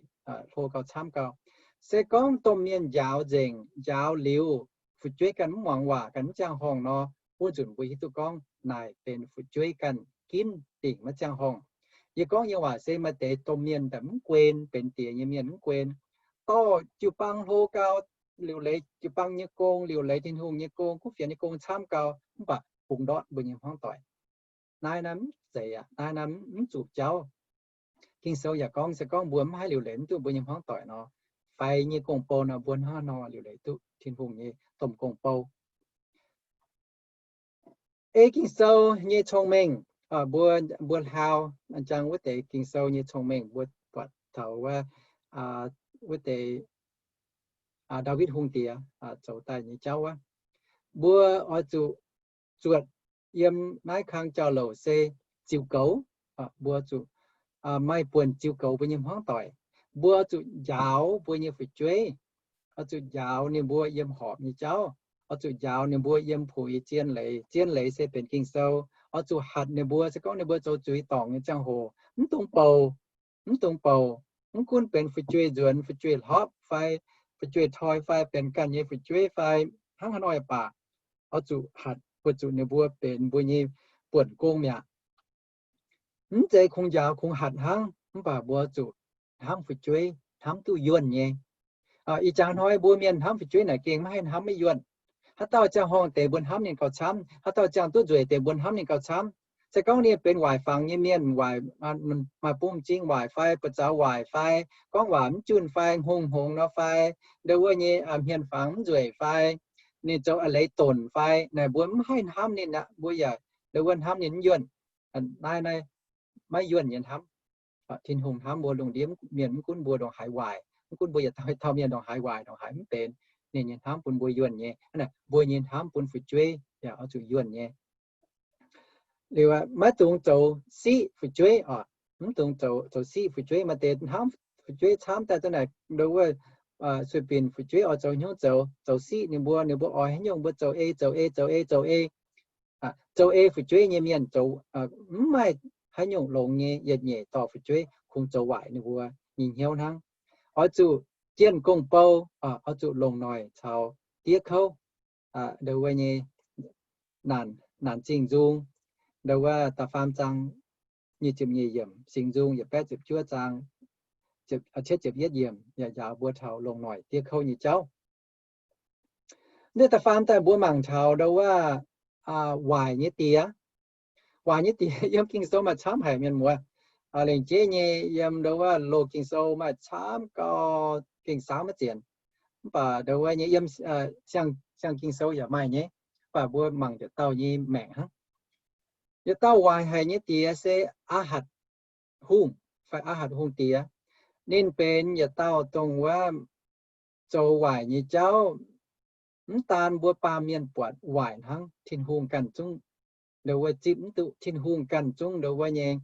hlo gau camv gau. Se gorngv domh mienh njaaux nzengc, njaaux liuz, fu'jueiv ganh mv muangx waac, ganh mv ziangh horngh nor, wuov nzunc mbuo hiuv duqv gorngv naaic benx fu'jueiv ganh ginv dingc maiv ziangh horngh. Yie gorngv nyei waac se maaih deix domh mienh daaih mv guen, benx diex nyei mienh mv guen. Dorh jiu-baang hlo gau, liuc leiz jiu-baang nyei gong, liuc leiz Tin-Hungh nyei gong, kuv fienx nyei gong camv gau, mv baac bungx ndortv mbuo nyei hmuangv doic. Naaiv naaiv mv zeiz aqv. Naaiv naaiv mv zuqc jauv. Ging-Sou yaac gorngv, se gorngv mbuo mv haih liuc leiz mv duqv mbuo nyei hmuangv doic nor, faix nyei gong-bou nor, mbuo hnangv haaix nor liuc leiz duqv Tin-Hungh nyei domh gong-bou? Ei Ging-Sou nyei cong-mengh, mbuo, mbuo hlaau jangx wuov deix Ging-Sou nyei cong-mengh, mbuo buatc taux wuov, wuov deix Ndaawitv Hungh Diex zoux daaih nyei jauv wuov, mbuo oix zuqc zuotc yiem naaiv kang jauv-louc se ziux goux. Mbuo zuqc maaih buonc ziux goux mbuo nyei hmuangv doic. Mbuo zuqc njaaux mbuo nyei fu'jueiv, oix zuqc njaaux ninh mbuo yiem horpc nyei jauv, oix zuqc njaaux ninh mbuo yiem puix zien leiz. Zien leiz se benx Ging-Sou. Oix zuqc hatc ninh mbuo, se gorngv ninh mbuo zoux zuiz dorngc nyei ziangh hoc, mv dungx bouc, mv dungx bouc. Mv gunv benx fu'jueiv nzuonx, fu'jueiv hlopv fai fu'jueiv toi fai benx ganh nyei fu'jueiv fai hnangv haaix nor baac, oix zuqc hatc, weic zuqc ninh mbuo benx mbuo nyei buonc gong mi'aqv. Mv zeiz kungx njaaux kungx hatc hnangv, mv baac mbuo zuqc hnamv fu'jueiv, hnamv duqv yuonh nyei. Ih jaax hnoi mbuo mienh hnamv fu'jueiv naaic gengh maiv haih hnamv maiv yuonh. Haaix dauh ziangh horngh deix mbuo hnamv ninh gauh camv, haaix dauh ziangh duqv nzueic deix mbuo hnamv ninh gauh camv. Se gorngv ninh benx waaic fangx nyei mienh, waaic, maaih bun m'zing waaic fai buoz-zaux waaic fai gorngv waac mv junh fai hngongx-hngongx nor fai, ndo wuov nyei hmien fangx mv nzueic fai, ninh zoux a'leiz donc fai, naaic mbuo mv haih hnamv ninh aqv. Mbuo yaac ndo wuov hnamv ninh mv yuonh. Naaiv, naaiv maiv yuonh nyei hnamv. Tin-Hungh hnamv mbuo lungh ndiev mienh mv gunv mbuo ndongc haaix waaic, mv gunv mbuo yietc dauh, yietc dauh mienh ndongc haaix waaic, ndongc haaix mv benx, ninh nyei hnamv bun mbuo yuonh nyei. Hnangv naaic mbuo nyei hnamv bun fu'jueiv yaac oix zuqc yuonh nyei. Liuz maiv dungx zoux siqv fu'jueiv oc. Mv dungx zoux, zoux siqv fu'jueiv. Maaih deix hnamv fu'jueiv camv daaih za'naaic ndo wuov, sueih binc fu'jueiv oix zoux hnyouv zoux, zoux siqv ninh mbuo, ninh mbuo oix haaix nyungc mbuo zoux ei, zoux ei, zoux ei, zoux ei. Zoux ei fu'jueiv nyei mienh zoux mv maaih haaix nyungc longx nyei, yietc nyeic dorh fu'jueiv kungx zoux waaic ninh mbuo nyei hnyouv hnangv. Oix zuqc jienh gong-bou, oix zuqc longc noic caux diev kouv. Ndo wuov nyei Naanc Zingh Nzung, ndo wuov da'faam zaang nyic ziepc nyeic yiemc, Singx Nzung yietc baeqv ziepc juov zaang cietv ziepc yietv yiemc yaac njaaux mbuo taux longc noic diev kouv nyei jauv. Ndo da'faam daaih mbuo mangc taux ndo wuov waaic nyei diex. Waaic nyei diex yiem Ging-Sou maaih camv haic mienh muoz. Lengc jeiv nyei yiem ndo wuov loz Ging-Sou maaih camv gau, gengh saauv maiv zienx. Mv baac ndo wuov nyei yiem siang Ging-Sou yaac maaih nyei, mv baac mbuo mangc yietc dauh nyei maengc hnangv. Yietc dauh waaic haic nyei diex se Aa^hatc Hungh fai Aa^hatc Hungh diex. Ninh benx yietc dauh dongh wuov zoux waaic nyei jauv. Mv daan mbuo baamh mienh buatc waaic hnangv, Tin-Hungh ganh zungv ndo wuov zipv mv duqv, Tin-Hungh ganh zungv ndo wuov nyei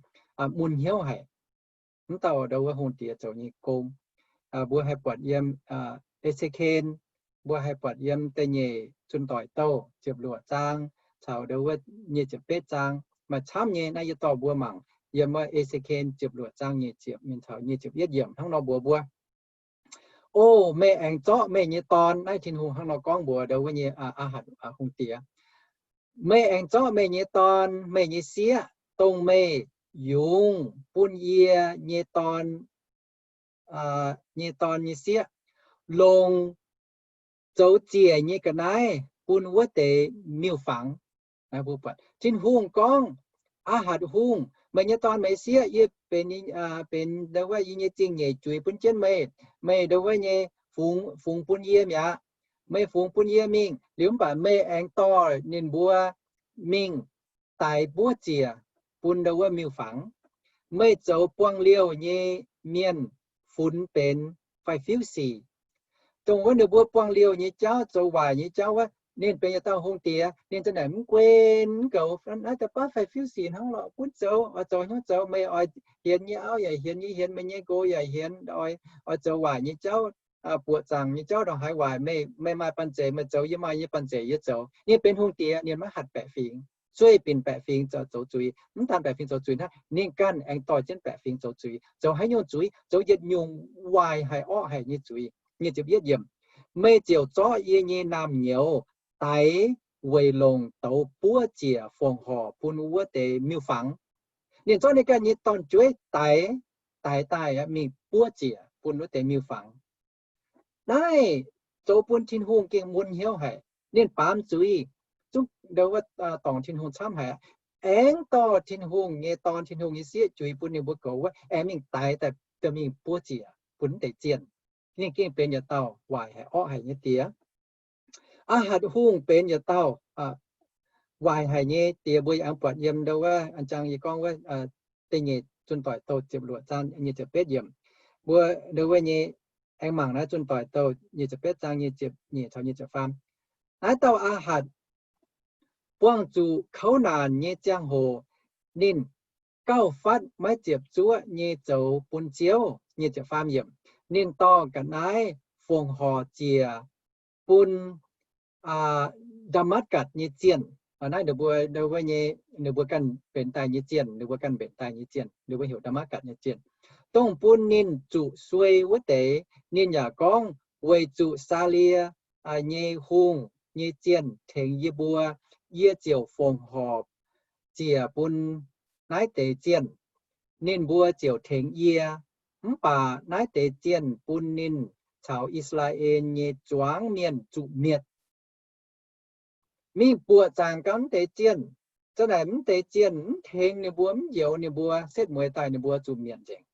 mun hnyouv haic. Mv dauh ndo wuov hungh diex zoux nyei gong, mbuo haih buatc yiem E^se^ken, mbuo haih buatc yiem da'nyeic Zunh Doic Douh ziepc luoqc zaang caux ndo wuov nyic ziepc betv zaang. Maaih camv nyei. Naaiv yie dorh mbuo mangc yiem wuov E^se^ken ziepc luoqc zaang nyic ziepc mingh taux nyic ziepc yietv yiemc hnangv nor mbuox mbuo, O meih aengx zorqv meih nyei dorn, naaiv Tin-Hungh hnangv nor gorngv mbuox ndo wuov nyei Aa^hatc Hungh diex, meih aengx zorqv meih nyei dorn, meih nyei sieqv, dongh meih yungz bun yie nyei dorn, nyei dorn nyei sieqv, longc zoux ziec nyei ga'naaiv bun wuov deix miuc-fangx. Tin-Hungh gorngv, Aa^hatc Hungh, meih nyei dorn meih sieqv yie benx, benx ndo wuov yie nyei zingh nyeic juix bun jienv meih. Meih ndo wuov nyei fungx, fungx bun yie mi'aqv. Meih fungx bun yie mingh liuz, mv baac meih aengx dorh ninh mbuo mingh daix buov ziec bun ndo wuov miuc-fangx. Meih zoux buangh liouh nyei mienh funx benx fai fiuv sic. Dongh wuov ninh mbuo buangh liouh nyei jauv, zoux waaic nyei jauv wuov, ninh benx yietc dauh hungh diex, ninh za'naaic mv guen mv goux, naaiv daaih baav fai fiuv sic hnangv lorqc, gunv zoux, oix zoux hnyouv zoux, meih oix hienx nyei auv yaac hienx, yie hienx, meih nyei nqox yaac hienx, oix, oix zoux waaic nyei jauv, buoqc zaangc nyei jauv ndongc haaix waaic, meih, meih maaih banh zeic meih zoux, yie maaih yie banh zeic yie zoux. Ninh benx hungh diex, ninh maiv hatc baeqc fingx, sueih binc baeqc fingx zoux zuiz. Mv daan baeqc fingx zoux zuiz hnangv, ninh ganh aengx dorh jienv baeqc fingx zoux zuiz. Zoux haaix nyungc zuiz? Zoux yietc nyungc waaic haic orqv haic nyei zuiz. Nyic ziepc yietv yiemc, meih ziouc zorqv yie nyei naamh nyouz daix weic longc douz buov ziec fongc horc bun wuov deix miuc-fangx. Ninh zorqv ninh ganh nyei dorn-jueiv daix, daix daaih mingh buov ziec bun wuov deix miuc-fangx. Naaiv zoux bun Tin-Hungh gengh mun hnyouv haic. Ninh baamz zuiz zungv ndo wuov dorngc Tin-Hungh camv haic, aengx dorh Tin-Hungh nyei Dorn, Tin-Hungh nyei sieqv juix bun ninh mbuo goux wuov, aengx mingh daix daaih mingh buov ziec bun wuov deix zienh. Ninh gengh benx yietc dauh waaic haic, orqv haic nyei diex. Aa^hatc Hungh benx yietc dauh waaic haic nyei diex. Mbuo yaac buatc yiem ndo wuov, an jang yie gorngv wuov, Da'nyeic Zunh Doic Douh ziepc luoqc zaang nyic ziepc betv yiemc. Mbuo ndo wuov nyei aengx mangc naaiv Zunh Doic Douh nyic ziepc betv zaang nyic ziepc nyeic caux nyic ziepc faam. Naaiv dauh Aa^hatc buangh zuqc kouv naanc nyei ziangh hoc, ninh gauh fatv maiv ziepc zuoqv nyei zoux bun Ziouv. Nyic ziepc faam yiemc. Ninh dorh ga'naaiv fongc horc ziec bun Ndaa^matv^gatc nyei zienh. Naaiv ninh mbuo, ninh mbuo nyei, ninh mbuo ganh mbenc daaih nyei zienh, ninh mbuo ganh mbenc daaih nyei zienh, ninh mbuo heuc Ndaa^matv^gatc nyei zienh, dongh bun ninh zuqc suei wuov deix. Ninh yaac gorngv, Weic zuqc Saalie nyei hungh nyei zienh tengx yie mbuo, yie ziouc fongc horc ziec bun naaiv deix zienh. Ninh mbuo ziouc tengx yie, mv baac naaiv deix zienh bun ninh caux I^saa^laa^en nyei zuangx mienh zuqc mietc. Mingh buoqc zaangc gau mv deix zienh. Za'naaic mv deix zienh mv tengx ninh mbuo, mv njoux ninh mbuo, setv mueiz daaih ninh mbuo zuqc mietc nzengc.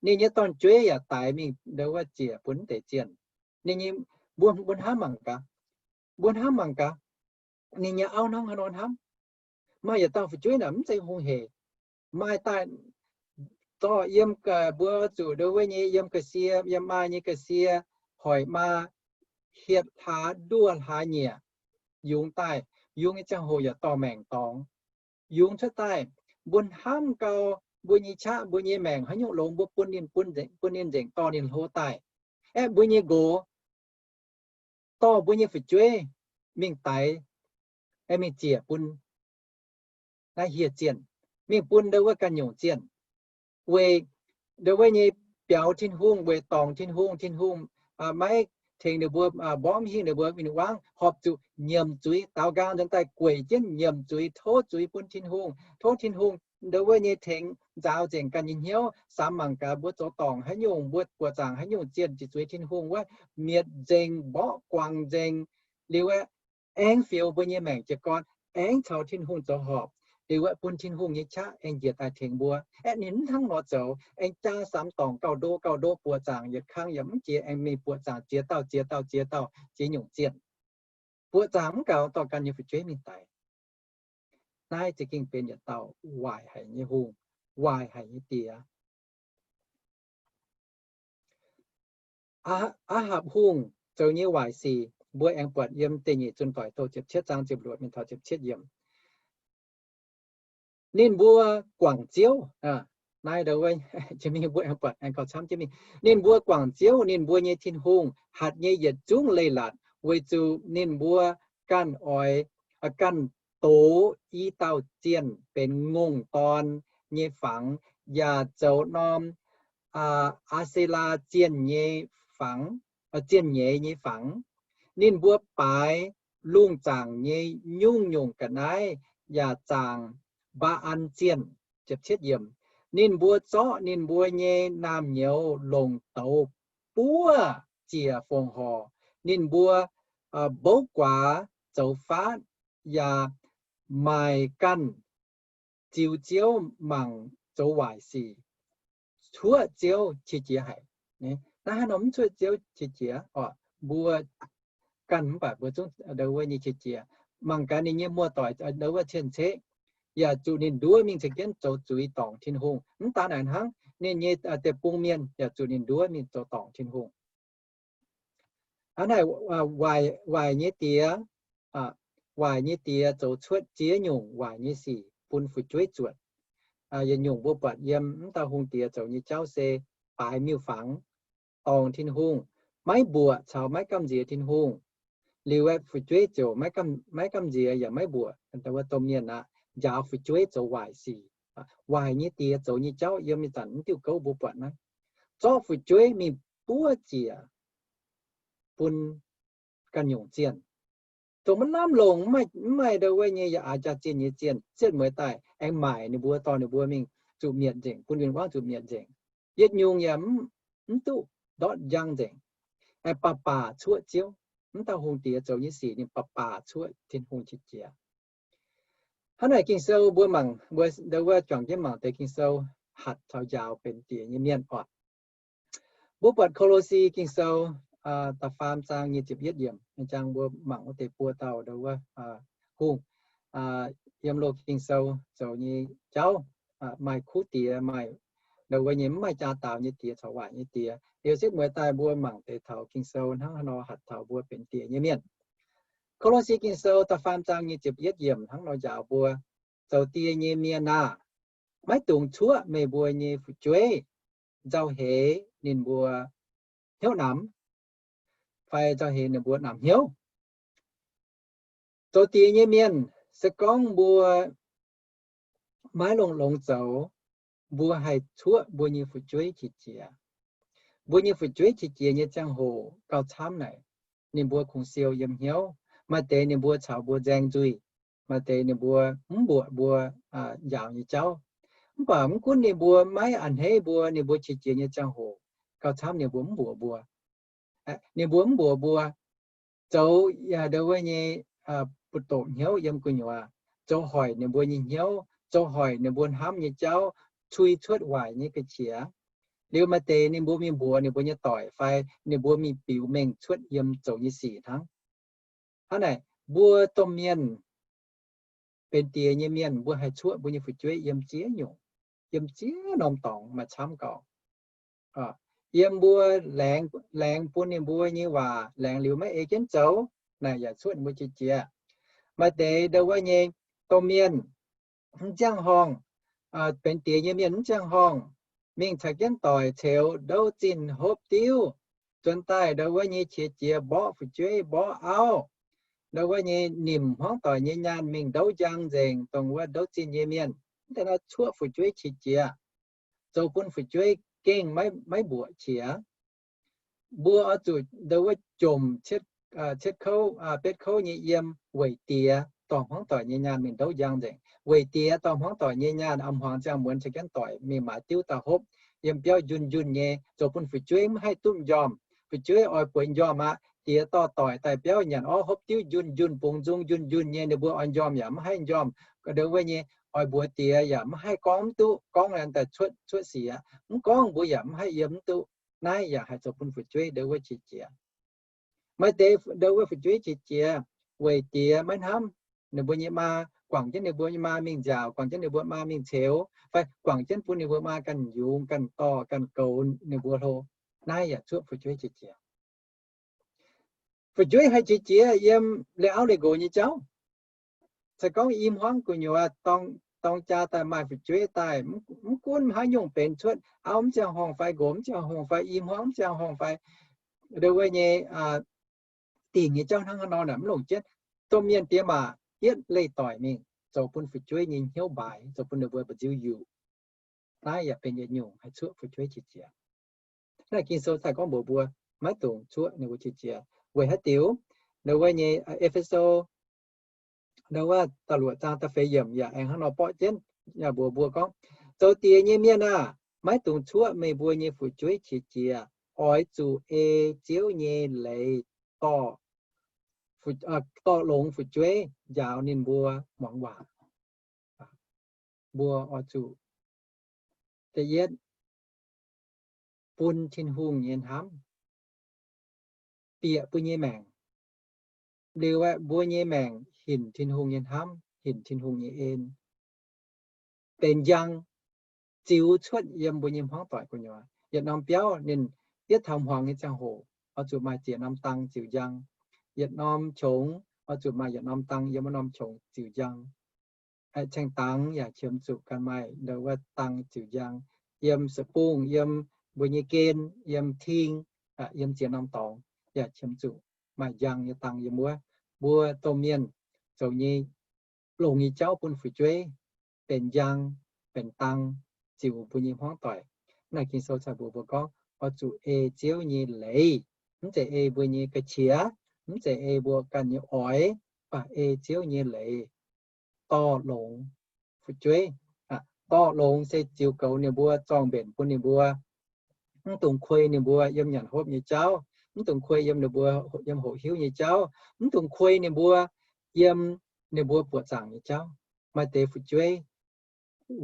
Ninh nyei dorn-jueiv yaac daix mingh ndo wuov ziec bun mv deix zienh. Ninh nyei, mbuo, mbuo hnamv mangc gaax, mbuo hnamv mangc gaax, ninh nyei auv hnangv haaix nor hnamv. Maaih yietc dauh fu'jueiv naaic mv zeiz hungh hec. Maaih daaih dorh yiem, mbuo zuqc ndo wuov nyei yiem ga'sie, yiem maa nyei ga'sie, hoic maa hietc hlaax nduoh hlaax nyieqc, yungz daaih, yungz nyei ziangh hoc yaac dorh maengc dorngx. Yungz cuotv daaih, mbuo hnamv gau, mbuo nyei qaqv, mbuo nyei maengc haaix nyungc longx, mbuo bun ninh, bun ninh nzengc, dorh ninh hlo daaih. Aeqv, mbuo nyei nqox dorh mbuo nyei fu'jueiv mingh daix, mingh ziec bun naaiv hieh zienh, mingh bun ndo wuov ganh nyungc zienh, weic ndo wuov nyei biaux Tin-Hungh, weic dorngc Tin-Hungh. Tin-Hungh maiv tengx ninh mbuo, mborqv mv hingh ninh mbuo win-wangv, horpc zuqc nyiemc zuiz, daaux nqaang nzuonx daaih gueic jienv nyiemc zuiz, tov zuiz bun Tin-Hungh, tov Tin-Hungh ndo wuov nyei tengx nzaaux nzengc ganh nyei hnyouv. Samx mangc gaax mbuo zoux dorngc haaix nyungc, mbuo buoqc zaangc haaix nyungc zienh, ziqc zuiz Tin-Hungh wuov mietc nzengc, mborqv guangc nzengc. Liuz aeqv, aengx fioux mbuo nyei maengc jiez gorn, aengx caux Tin-Hungh zoux horpc. Liuz aeqv, bun Tin-Hungh nyei qaqv aengx njiec daaih tengx mbuo. Aeqv, ninh mv hnangv nor zoux, aengx jaa samx dorngc gauh ndo gauh ndo, buoqc zaangc yietc kang yaac mv jiex, aengx mingh buoqc zaangc ziex dauh ziex dauh ziex dauh ziex nyungc zienh. Buoqc zaangc mv gaux, dorh ganh nyei fu'jueiv mingh daix. Naaiv za'gengh benx yietc dauh waaic haic nyei hungh, waaic haic nyei diex. Aa^hapc Hungh zoux nyei waaic sic mbuo aengx buatc yiem Da'nyeic Zunh Doic Douh ziepc cietv zaang ziepc luoqc mingh taux ziepc cietv yiemc. Ninh mbuo guangc Ziouv. Naaiv mbuo aengx buatc aengx gauh camv jienv mingh. Ninh mbuo guangc Ziouv, ninh mbuo nyei Tin-Hungh, hatc nyei yietc zungv leiz-latc, weic zuqc ninh mbuo ganh oix, ganh dox i dauh zienh benx ngongh dorn nyei fangx, yaac zoux norm Aa^se^laa zienh nyei fangx, zienh nyeiz nyei fangx. Ninh mbuo baaix lungh zaangc nyei nyungc-nyungc ga'naaiv yaac zaangc Mbaa^an zienh. Ninh mbuo zorqv ninh mbuo nyei naamh nyouz longc douz buov ziec fongc horc. Ninh mbuo mbouv guaax zoux faatv, yaac maaic ganh ziux Ziouv mangc zoux waaic sic, cuoqv Ziouv qiex jiez haic. Naaiv haaix nor mv cuoqv Ziouv qiex jiez oc? Mbuo ganh mv baac mbuo zungv ndo wuov nyei qiex jiez. Mangc gaax ninh nyei muoz-doic ndo wuov cien-ceqv, yaac zuqc ninh nduov mingh ceng jienv zoux zuiz dorngc Tin-Hungh. Mv daan naaic hnangv, ninh nyei deic-bung mienh yaac zuqc ninh nduov mingh zoux dorngc Tin-Hungh. Hnangv naaic, waaic nyei diex, waaic nyei diex zoux cuotv ziex nyungc waaic nyei sic bun fu'jueiv zuotc. Yietc nyungc mbuo buatc yiem mv dauh hungh diex zoux nyei jauv se baaix miuc-fangx, dorngc Tin-Hungh, maiv mbuoqc caux maiv gamh nziex Tin-Hungh. Liuz aeqv, fu'jueiv ziouc maiv gamh nziex yaac maiv mbuoqc, wuov domh mienh aqv, njaaux fu'jueiv zoux waaic sic. Waaic nyei diex zoux nyei jauv yiem ih zanc mv diuh gouv mbuo buatc naaiv, zorqv fu'jueiv mingh buov ziec bun ganh nyungc zienh. dongh maiv lamh longc, mv maaih, mv maaih ndau wuov nyei yaac aax jaax zinh nyei zienh, setv mueiz daaih aengx maaic ninh mbuo, dorh ninh mbuo mingh zuqc mietc nzengc, bun win-wangv zuqc mietc nzengc. Yietc nyungc yaac mv, mv duqv ndortv njang nzengc. Aengx baac baac cuoqv Ziouv, mv dauh hungh diex zoux nyei sic ninh baac baac cuoqv Tin-Hungh qiex jiez. Hnangv naaic Ging-Sou mbuo mangc, mbuo ndau wuov juangc jienv mangc deix Ging-Sou hatc taux njaaux benx diex nyei mienh oc. Mbuo buatc Ko^lo^si Ging-Sou da'faam zaang nyic ziepc yietv yiemc, jang mbuo mangc wuov deix buo dauh ndau wuov hungh yiem loz Ging-Sou zoux nyei jauv, maaih kuv diex, maaih ndau wuov nyei mv maaih jaa daaux nyei diex caux waaic nyei diex. Liuz setv mueiz daaih mbuo mangc deix taux Ging-Sou hnangv haaix nor hatc taux mbuo benx diex nyei mienh. Ko^lo^si Ging-Sou da'faam zaang nyic ziepc yietv yiemc hnangv nor njaaux mbuo, zoux diex nyei mienh aah! Maiv dungx cuoqv meih mbuo nyei fu'jueiv nzauh heix ninh mbuo hnyouv namx, fai nzauh heix ninh mbuo namx hnyouv. Zoux diex nyei mienh se gorngv mbuo maiv longx-longx zoux, mbuo haih cuoqv mbuo nyei fu'jueiv qiex jiez. Mbuo nyei fu'jueiv qiex jiez nyei ziangh hoc gauh camv naaic, ninh mbuo kungx siou yiem hnyouv. Maaih deix ninh mbuo caux mbuo nzaeng nzuih, maaih deix ninh mbuo mv mbuoqc mbuo njaaux nyei jauv. Mv baac mv gunv ninh mbuo maiv a'hneiv mbuo, ninh mbuo qiex jiez nyei ziangh hoc gauh camv ninh mbuo mv mbuoqc mbuo. Ninh mbuo mv mbuoqc mbuo, zoux ndau wuov nyei buoz-ndoqv hnyouv yiem gu'nyuoz, zoux hoic ninh mbuo nyei hnyouv, zoux hoic ninh mbuo hnamv nyei jauv, cui cuotv waaic nyei ga'qiex. Liuz maaih deix ninh mbuo mingh mbuox ninh mbuo nyei doic fai ninh mbuo mingh biux mengh cuotv yiem zoux nyei sic hnangv. Hnangv naaic, mbuo domh mienh, benx diex nyei mienh, mbuo haih cuoqv mbuo nyei fu'jueiv yiem ziex nyungc, yiem ziex norm dorngx maaih camv gauh. Yiem mbuo laengz bun ninh mbuo nyei waac, laengz liuz maiv ei jienv zoux, naaic yaac cuoqv ninh mbuo qiex jiez. Maaih deix ndau wuov nyei domh mienh mv ziangh horngh, benx diex nyei mienh mv ziangh horngh, mingh caux jienv doic ceux ndouv zinh hopv diuv, nzuonx daaih ndau wuov nyei qiex jiez mborqv fu'jueiv mborqv auv, ndau wuov nyei nimc hmuangv doic nyei nyaanh mingh ndouv njang nzengc, dongh wuov ndouv zinh nyei mienh. Mv deix nor cuoqv fu'jueiv qiex jiez, zoux bun fu'jueiv gengh maiv mbuoqc qiex. Mbuo oix zuqc ndau wuov jomc cietv kouv betv kouv nyei yiem, weic diex dorh hmuangv doic nyei nyaanh mingh ndouv njang nzengc, weic diex dorh hmuangv doic nyei nyaanh a'hmuangx ziangh muonz caux jienv doic mingh maaiz diuv daaih hopv yiem biauv njunh njunh nyei, zoux bun fu'jueiv mv haih duqv m'njormh. Fu'jueiv oix bueix m'njormh aqv, diex dorh doic daaih biauv nyanc orv hopv diuv njunh njunh, bungx nzung njunh njunh nyei, ninh mbuo oix m'njormh yaac mv haih m'njormh. Ndau wuov nyei oix mbuox diex yaac mv haih gorngv mv duqv, gorngv daaih cuotv cuotv sic aqv. Mv gorngv mbuo yaac mv haih yiem mv duqv. Naaiv yaac haih zoux bun fu'jueiv ndau wuov qiex jiez. Maaih deix ndau wuov fu'jueiv qiex jiez weic diex maiv hnamv ninh mbuo nyei maa, guangc jienv ninh mbuo nyei maa mingh nziaauc, guangc jienv ninh mbuo maa mingh ceux, fai guangc jienv bun ninh mbuo maa ganh yungz ganh dorh ganh goux ninh mbuo hlo. Naaiv yaac cuoqv fu'jueiv qiex jiez. Fu'jueiv haih qiex jiez yiem leih auv leih nqox nyei jauv. Se gorngv i hmuangv gu'nyuoz dorng jaa daaih maaih fu'jueiv daaih, mv gunv haaix nyungc benx cuotv, auv mv ziangh horngh fai nqox mv ziangh horngh fai i hmuangv mv ziangh horngh fai ndau wuov nyei dingc nyei jauv hnangv haaix nor naaic mv longc jienv. Domh mienh diex maac yietv leih doic mingh zoux bun fu'jueiv nyei hnyouv mbaaix, zoux bun ninh mbuo mba'nziu yuqc. Naaiv yaac benx yietc nyungc haih cuoqv fu'jueiv qiex jiez. Naaiv Ging-Sou daaih gorngv mbuox mbuo, maiv dungx cuoqv ninh mbuo qiex jiez. Weic haaix diuc? Ndau wuov nyei E^fe^so, ndau wuov da'luoqc zaang da'feix yiemc yaac aengx hnangv nor borqv jienv, yaac mbuox mbuo gorngv, zoux diex nyei mienh aah! Maiv dungx cuoqv meih mbuo nyei fu'jueiv qiex jiez. Oix zuqc ei Ziouv nyei leiz dorh, dorh longx fu'jueiv njaaux ninh mbuo muangx waac. Mbuo oix zuqc da'yietv bun Tin-Hungh nyei hnamv bieqc mbuo nyei maengc. Liuz aeqv, mbuo nyei maengc hinc Tin-Hungh nyei hnamv, hinc Tin-Hungh nyei en, benx njang, ziux cuotv yiem mbuo nyei hmuangv doic gu'nyuoz. Yietc norm biauv ninh yietv taux hmuangx nyei ziangh hoc oix zuqc maaih ziex norm dang ziux njang. Yietc norm qongx oix zuqc maaih yietc norm dang yiem wuov norm qongx ziux njang. Caeng dangx yaac qiemx zuqc ganh maaih ndau wuov dang ziux njang. Yiem se bungh, yiem mbuo nyei gen, yiem ting, yiem ziex norm dorngx yaac qiemx zuqc maaih njang nyei dang yiem wuov. Mbuo domh mienh zoux nyei longx nyei jauv bun fu'jueiv benx njang, benx dang, ziux mbuo nyei hmuangv doic. Naaiv Ging-Sou cai mbuox mbuo gorngv oix zuqc ei Ziouv nyei leiz, mv zeiz ei mbuo nyei ga'qiex, mv zeiz ei mbuo ganh nyei oix. baac ei Ziouv nyei leiz dorh longx fu'jueiv. Dorh longx se ziux goux ninh mbuo, zorng-mbenc bun ninh mbuo, mv dungx kuei ninh mbuo yiem nyanc hopv nyei jauv, mv dungx kuei yiem ninh mbuo yiem hoqc hiuv nyei jauv, mv dungx kuei ninh mbuo yiem ninh mbuo buoqc zaangc nyei jauv. Maaih deix fu'jueiv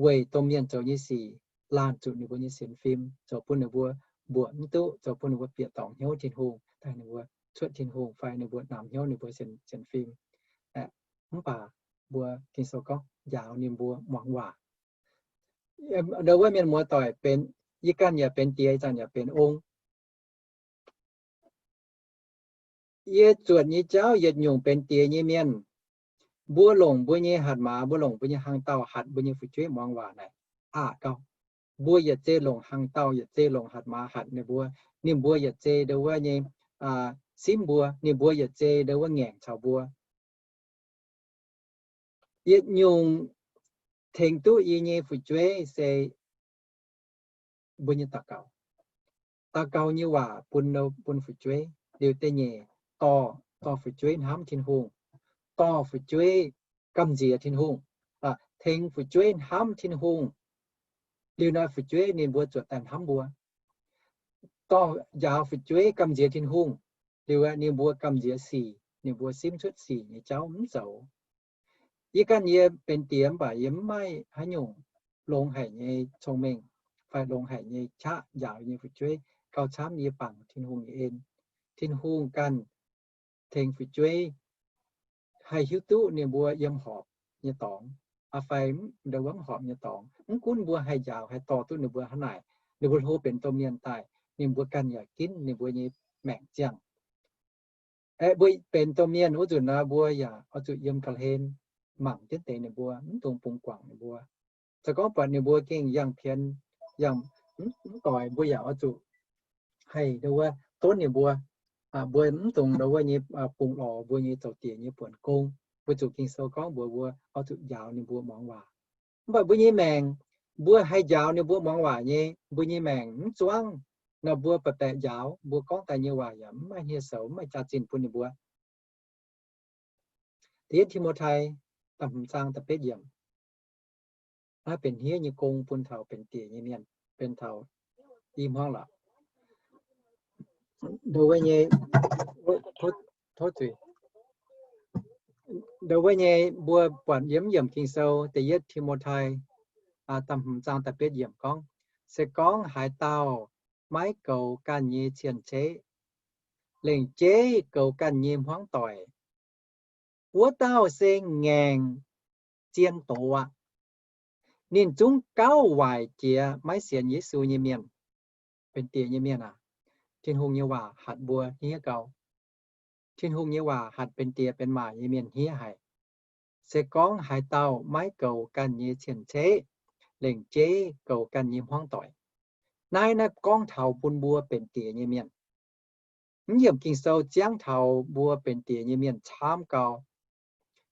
weic domh mienh zoux nyei sic laanh zuqc ninh mbuo nyei sienx fim, zoux bun ninh mbuo mbuoqc mv duqv, zoux bun ninh mbuo bieqc dorngc hnyouv Tin-Hungh, daaih ninh mbuo cuotv Tin-Hungh fai ninh mbuo namx hnyouv ninh mbuo sienx, sienx fim. Mv baac mbuo Ging-Sou gorngv njaaux ninh mbuo muangx waac. Ndau wuov mienh muoz-doic benx, yie ganh yaac benx diex, ih zanc yaac benx ong. Yie zuotc nyei jauv yietc nyungc benx diex nyei mienh, mbuo longc mbuo nyei hatc maaz, mbuo longc mbuo nyei hnaangx-daauh hatc mbuo nyei fu'jueiv muangx waac naaic aqc gauh. Mbuo yietc zei longc hnaangx-daauh, yietc zei longc hatc maaz hatc ninh mbuo. Ninh mbuo yietc zei ndau wuov nyei simv mbuo, ninh mbuo yietc zei ndau wuov ngaengc caux mbuo. Yietc nyungc tengx duqv yie nyei fu'jueiv se mbuo nyei daux gaux. Daux gaux nyei waac bun, bun fu'jueiv. Liuz da'nyeic, dorh, dorh fu'jueiv hnamv Tin-Hungh, dorh fu'jueiv gamh nziex Tin-Hungh, tengx fu'jueiv hnamv Tin-Hungh. Liuz nor fu'jueiv ninh mbuo zuotc daaih hnamv mbuo. Dorh njaaux fu'jueiv gamh nziex Tin-Hungh, liuz ninh mbuo gamh nziex sic, ninh mbuo simv cuotv sic nyei jauv mv zoux. Yie ganh yie benx diex mv baac yie mv maaih haaix nyungc longx haic nyei cong-mengh fai longx haic nyei qaqv njaaux yie nyei fu'jueiv gauh camv yie bangc Tin-Hungh nyei en. Tin-Hungh ganh tengx fu'jueiv haih hiuv duqv ninh mbuo yiem horpc nyei dorngx, aa fai ndau wuov mv horpc nyei dorngx. Mv gunv mbuo haih njaaux haih dorh duqv ninh mbuo hnangv naaic, ninh mbuo hlo benx domh mienh daaih, ninh mbuo ganh yaac ginv ninh mbuo nyei maengc ziangh. Aeqv, mbuo benx domh mienh wuov nzunc naaic mbuo yaac oix zuqc yiem ga'hlen mangc jienv deix ninh mbuo, mv dungx bungx guangc ninh mbuo. Se gorngv buatc ninh mbuo gengh yangh pien, yangh mv doix, mbuo yaac oix zuqc haih ndau wuov donv ninh mbuo. Mbuo mv dungx ndau wuov nyei bungx lorz mbuo nyei zoux diex nyei buonc gong. Mbuo zuqc Ging-Sou gorngv mbuox mbuo oix zuqc njaaux ninh mbuo muangx waac. Mv baac mbuo nyei maengc, mbuo haih njaaux ninh mbuo muangx waac nyei, mbuo nyei maengc mv zuangv nor, mbuo baeqc baeqc njaaux, mbuo gorngv daaih nyei waac yaac mv maaih hniev-soux, mv maaih jaax-zinh bun ninh mbuo. Da'yietv Ti^mo^tai da'hmz zaang da'betv yiemc. Naaiv benx hniev nyei gong bun taux benx diex nyei mienh, benx taux i hmuangv lorqc. Ndo wuov nyei, tov zuiz. Ndo wuov nyei mbuo buatc yiem yiemc Ging-Sou da'yietv Ti^mo^tai da'hmz zaang da'betv yiemc gorngv, se gorngv haaix dauh maiv goux ganh nyei cien-ceqv, lengc jeiv goux ganh nyei hmuangv doic, wuov dauh se ngaengc zien doz aqv. Ninh zungv gauh waaic jiex maiv sienx Yesu nyei mienh. Benx diex nyei mienh aac, Tin-Hungh nyei waac hatc mbuo hniev gau. Tin-Hungh nyei waac hatc benx diex benx maac nyei mienh hniev haic. Se gorngv haaix dauh maiv goux ganh nyei cien-ceqv, lengc jeiv goux ganh nyei hmuangv doic. Naaiv, naaiv gorngv taux bun mbuo benx diex nyei mienh. Mv yiemc Ging-Sou ziangv taux mbuo benx diex nyei mienh camv gau.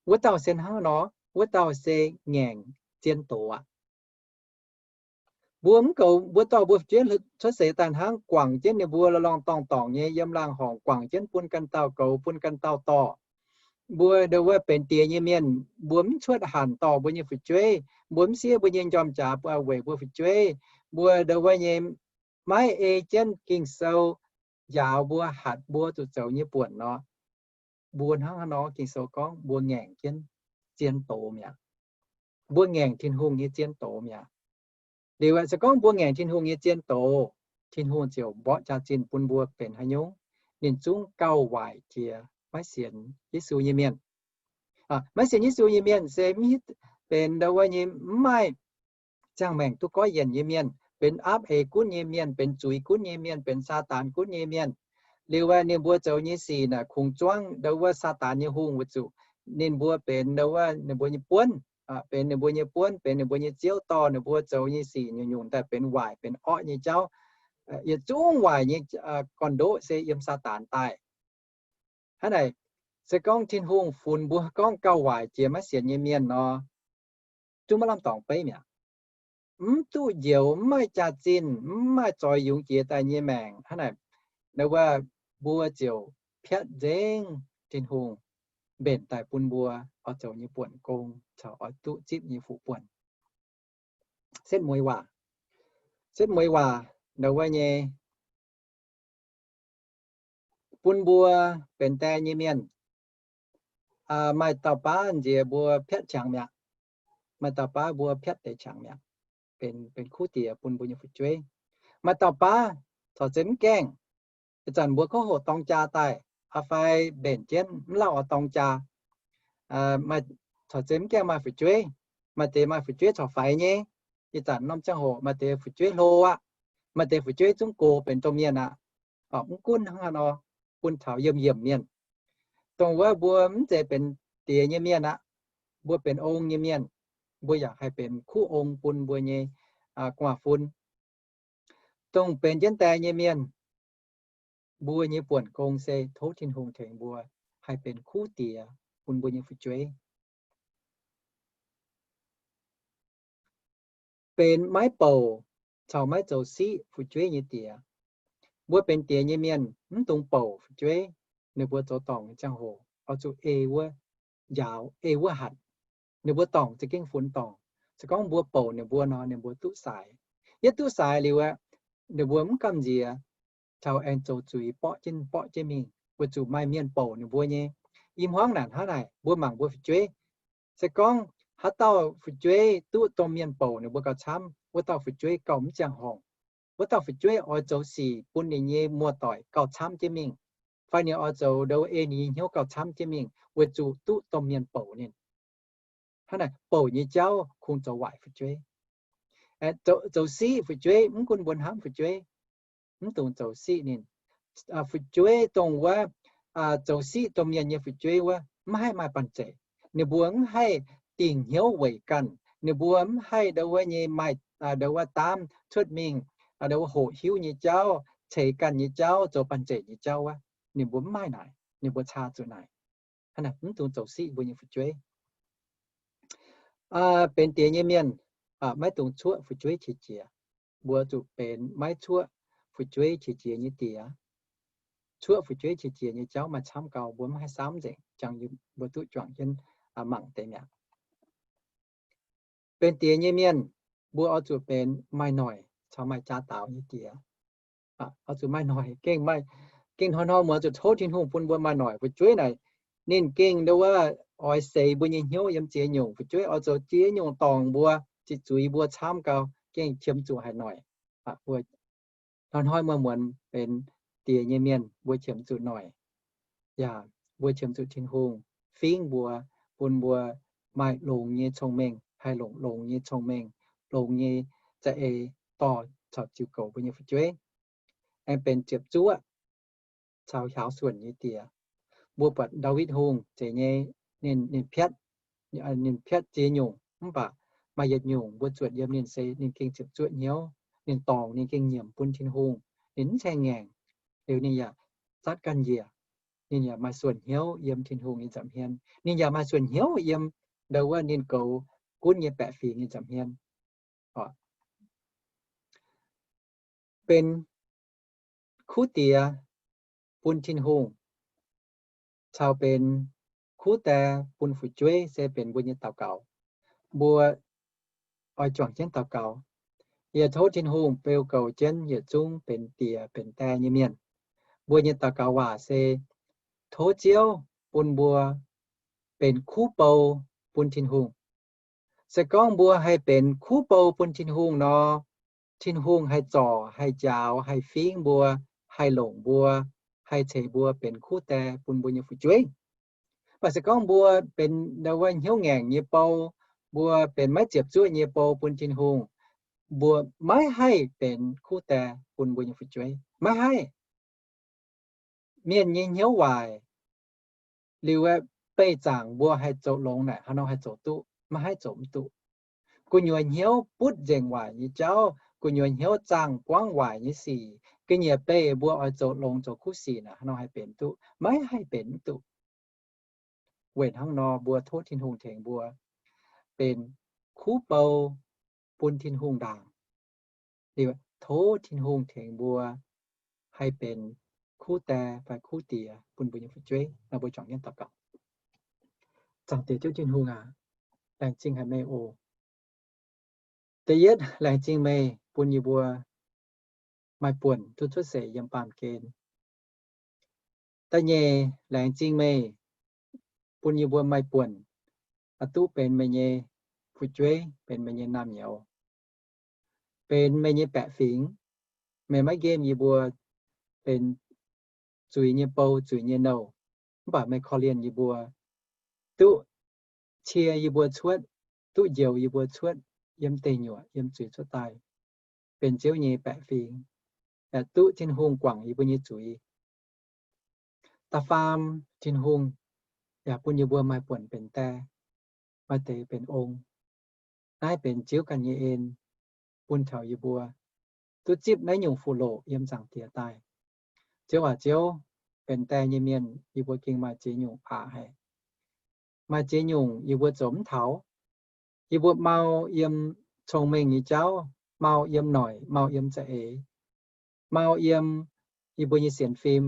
Wuov dauh se hnangv nor, wuov dauh se ngaengc zien doz aqv. Mbuo mv goux, mbuo dorh mbuo fu'jueiv cuotv seix daaih hnangv, guangc jienv ninh mbuo lorh lorngh dorngh dorngc nyei yiem laangh horngc, guangc jienv bun ganh dauh goux, bun ganh dauh dorh. Mbuo ndo wuov benx diex nyei mienh, mbuo mv cuotv hanc dorh mbuo nyei fu'jueiv, mbuo mv siev mbuo nyei njormh jaax weic mbuo fu'jueiv, mbuo ndo wuov nyei maiv ei jienv Ging-Sou njaaux mbuo, hatc mbuo zuqc zoux nyei buonc nor, mbuo hnangv haaix nor Ging-Sou gorngv mbuo ngaengc jienv zien doz mi'aqv. Mbuo ngaengc Tin-Hungh nyei zien doz mi'aqv. Liuz aeqv, se gorngv mbuo ngaengc Tin-Hungh nyei zien doz, Tin-Hungh ziouc mborqv jaax-zinh bun mbuo benx haaix nyungc, ninh zungv gauh waaic jiex maiv sienx Yesu nyei mienh. Maiv sienx Yesu nyei mienh se mv hiuv, benx ndo wuov nyei mv maaih ziangh maengc duqv goiv yienc nyei mienh, benx aapv eix gunv nyei mienh, benx zuiz gunv nyei mienh, benx Saadaan gunv nyei mienh. Liuz aeqv, ninh mbuo zoux nyei sic naaic kungx zuangv ndo wuov Saadaan nyei hungh weic zuqc ninh mbuo benx ndo wuov ninh mbuo nyei buonv, benx ninh mbuo nyei buonv, benx ninh mbuo nyei ziouv, dorh ninh mbuo zoux nyei sic nyungc-nyungc daaih benx waaic benx orqv nyei jauv. Yietc zungv waaic nyei gorn-ndoqv se yiem Saadaan daaih. Hnangv naaic, se gorngv Tin-Hungh funx mbuo gorngv gauh waaic jiex maiv sienx nyei mienh nor, zungv maiv lamh dorngc beiv mi'aqv. Mv duqv njoux, mv maaih jaax-zinh, mv maaih zoix yungz jiex daaih nyei maengc. Hnangv naaic, ndo wuov mbuo ziouc piatv nzengc Tin-Hungh. mbenc daaih bun mbuo oix zoux nyei buonc gong caux oix duqv zipv nyei fuqv buonc. Setv mueiz waac, setv mueiz waac ndau wuov nyei bun mbuo benx die nyei mienh, maaih dauh baav nziex mbuo piatv qangx mi'aqv. Maaih dauh baav mbuo piatv deix qangx mi'aqv, benx kuv diex bun mbuo nyei fu'jueiv. Maaih dauh baav corc zeiz mv gaengh. Ih zanc mbuo kov hoqc dorng jaa daaih, fai mbenc jienv mv lauh oix dorng jaa, corc zeiz mv gaengh maaih fu'jueiv. Maaih deix maaih fu'jueiv corc faix nyei. Ih zanc norm ziangh hoc maaih deix fu'jueiv hlo aqv. Maaih deix fu'jueiv zungv gox benx domh mienh aqv. Mv gunv hnangv haaix nor, bun taux yiemh yiemh mienh, dongh wuov mbuo mv zeiz benx diex nyei mienh aqv. Mbuo benx ong nyei mienh, mbuo yaac haih benx kuv ong bun mbuo nyei gu'nguaaz-fun. Dongh benx jienv die nyei mienh, mbuo nyei buonc gong se tov Tin-Hungh tengx mbuo haih benx kuv diex bun mbuo nyei fu'jueiv. Benx maiv bouc caux maiv zoux siqv fu'jueiv nyei diex. Mbuo benx diex nyei mienh mv dungx bouc fu'jueiv. Ninh mbuo zoux dorngc nyei ziangh hoc oix zuqc ei wuov njaaux, ei wuov hatc. Ninh mbuo dorngc za'gengh funx dorngc. Se gorngv mbuo bouc ninh mbuo nor, ninh mbuo duqv saaix. Yietv duqv saaix liuz aqv, ninh mbuo mv gamh nziex taux aengx zoux zuiz borqv jienv borqv jienv mingh, weic zuqc maaih mienh bouc ninh mbuo nyei. I hmuangv naaic hnangv naaic, mbuo mangc mbuo fu'jueiv, se gorngv haaix dauh fu'jueiv duqv domh mienh bouc ninh mbuo gauh camv, wuov dauh fu'jueiv gauh mv ziangh horngc. Wuov dauh fu'jueiv oix zoux sic bun ninh nyei muoz-doic gauh camv jienv mingh, fai ninh oix zoux ndo ei ninh nyei hnyouv gauh camv jienv mingh, weic zuqc duqv domh mienh bouc ninh. Hnangv naaic bouc nyei jauv kungx zoux waaic fu'jueiv. Zoux siqv fu'jueiv, mv gunv mbuo hnamv fu'jueiv, mv dungx zoux siqv ninh. Fu'jueiv dongh wuov zoux siqv domh mienh nyei fu'jueiv wuov mv haih maaih banh zeic. Ninh mbuo mv haih dingc hnyouv weic ganh. Ninh mbuo mv haih ndo wuov nyei maaih ndo wuov daamv cuotv mingh, ndo wuov hoqc hiuv nyei jauv, ceix ganh nyei jauv, zoux banh zeic nyei jauv wuov, ninh mbuo mv maaih naaic. Ninh mbuo caa zuqc naaic. Hnangv naaic mv dungx zoux siqv mbuo nyei fu'jueiv. Benx diex nyei mienh maiv dungx cuoqv fu'jueiv qiex jiez. Mbuo zuqc benx maiv cuoqv fu'jueiv qiex jiez nyei diex. Cuoqv fu'jueiv qiex jiez nyei jauv maaih camv gau, mbuo mv haih saamv nzengc, jangx mbuo duqv juangc jienv mangc deix mi'aqv. Benx diex nyei mienh, mbuo oix zuqc benx maaih noic caux maaih jaa daaux nyei diex. Oix zuqc maaih noic, gengh hnoi-hnoi muoz zuqc tov Tin-Hungh bun mbuo maaih noic. Fu'jueiv naaic ninh gengh ndo wuov oix seix mbuo nyei hnyouv yiem ziex nyungc. Fu'jueiv oix zoux ziex nyungc dorngc mbuo, ziqc zuiz mbuo camv gau, gengh qiemx zuqc haic noic. Hnoi-hnoi muoz-muonz benx diex nyei mienh mbuo qiemx zuqc noic. Yaac mbuo qiemx zuqc Tin-Hungh fingv mbuo, bun mbuo maaih longx nyei cong-mengh, haih longc longx nyei cong-mengh, longx nyei za'eix dorh caux ziux goux mbuo nyei fu'jueiv. Aengx benx ziepc zuoqv caux hiaaux suonc nyei diex. Mbuo buatc Ndaawitv Hungh zeiz nyei, ninh, ninh piatv, ninh piatv ziex nyungc, mv baac maaih yietc nyungc mbuo zuotc yiem ninh se ninh gengh ziepc zuoqv hnyouv. Ninh dorngc, ninh gengh nyiemc bun Tin-Hungh. Ninh mv ceng ngaengc, liuz ninh yaac zatv ganh njiec. Ninh yaac maaih suonc hnyouv yiem Tin-Hungh nyei nza'hmien. Ninh yaac maaih suonc hnyouv yiem ndo wuov ninh goux gunv nyei baeqc fingx nyei nza'hmien. Benx kuv diex bun Tin-Hungh caux benx kuv die bun fu'jueiv se benx mbuo nyei daux gaux. Mbuo oix juangc jienv daux gaux. Yie tov Tin-Hungh beu goux jienv yietc zungv benx diex benx die nyei mienh. Mbuo nyei daux gaux waac se tov Ziouv bun mbuo benx kuv bou bun Tin-Hungh. Se gorngv mbuo haih benx kuv bou bun Tin-Hungh nor, Tin-Hungh haih zorc, haih njaaux, haih fingv mbuo, haih longc mbuo, haih ceix mbuo benx kuv die bun mbuo nyei fu'jueiv. Mv baac se gorngv mbuo benx ndo wuov hnyouv ngaengc nyei bou, mbuo benx maiv ziepc zuoqv nyei bou bun Tin-Hungh, mbuo maiv haih benx kuv die bun mbuo nyei fu'jueiv. Maiv haih. Mienh nyei hnyouv waaic liuz, beih zaangc mbuo haih zoux longx naaic, haaix nor haih zoux duqv? Maiv haih zoux mv duqv. Gu'nyuoz hnyouv butv nzengc waaic nyei jauv, gu'nyuoz hnyouv zaangh buangv waaic nyei sic, ga'nyiec beih mbuo oix zoux longx zoux kuv sic naaic, haaix nor haih benx duqv? Maiv haih benx mv duqv. Weic hnangv nor mbuo tov Tin-Hungh tengx mbuo benx kuv bou bun Tin-Hungh ndaangc. Liuz tov Tin-Hungh tengx mbuo haih benx kuv die fai kuv diex bun mbuo nyei fu'jueiv. Nor mbuo juangc jienv daux gaux. Zaangc Diex Ziouv Tin-Hungh aac, laengz zingh haic meih oc. Da'yietv, laengz zingh meih bun yie mbuo maaih buonc duqv cuotv seix yiem baamh gen. Da'nyeic, laengz zingh meih bun yie mbuo maaih buonc duqv benx meih nyei fu'jueiv, benx meih nyei naamh nyouz, benx meih nyei baeqc fingx. Meih maiv nqemh yie mbuo benx zuiz nyei bou, zuiz nyei nouh, mv baac meih korv-lienh yie mbuo, duqv cie yie mbuo cuotv, duqv njoux yie mbuo cuotv yiem deic nyuoqc, yiem zuiz cuotv daaih, benx Ziouv nyei baeqc fingx, duqv Tin-Hungh guangc yie mbuo nyei zuiz. Da'faam, Tin-Hungh yaac bun yie mbuo maaih buonc benx die, maaih deix benx ong. Naaiv benx Ziouv ganh nyei en bun taux yie mbuo duqv zipv naaiv nyungc fuqv-loqc yiem Zaangc Diex daaih. Ziouv aac Ziouv, benx die nyei mienh yie mbuo gengh maaih ziex nyungc aqc haic. Maaih ziex nyungc yie mbuo zoux mv taux. Yie mbuo mau yiem cong-mengh nyei jauv, mau yiem noic, mau yiem za'eix, mau yiem yie mbuo nyei sienx fim,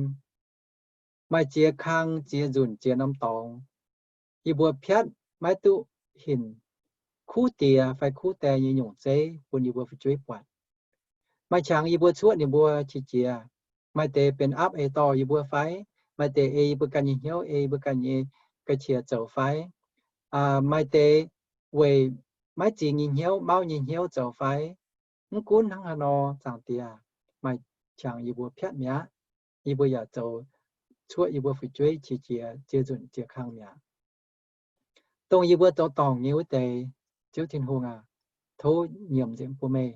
maaih ziex kang, ziex nzunc, ziex norm dorngx, yie mbuo piatv maiv duqv hinc kuv diex fai kuv die nyei nyungc zeiv bun yie mbuo fu'jueiv buatc. Maaih qangx yie mbuo cuotv ninh mbuo qiex jiez. Maaih deix benx aapv ei dorh yie mbuo fai, maaih deix ei yie mbuo ganh nyei hnyouv, ei yie mbuo ganh nyei ga'qiex zoux fai, maaih deix weic maiv zingx nyei hnyouv, mauv nyei hnyouv zoux fai. Mv gunv hnangv haaix nor, Zaangc Diex, maaih qangx yie mbuo piatv mi'aqv. Yie mbuo yaac zoux cuotv yie mbuo fu'jueiv qiex jiez ziex nzunc ziex kang mi'aqv. Dongh yie mbuo zoux dorngc nyei wuov deix, Ziouv Tin-Hungh aac, tov nyiemc nzengc bun meih.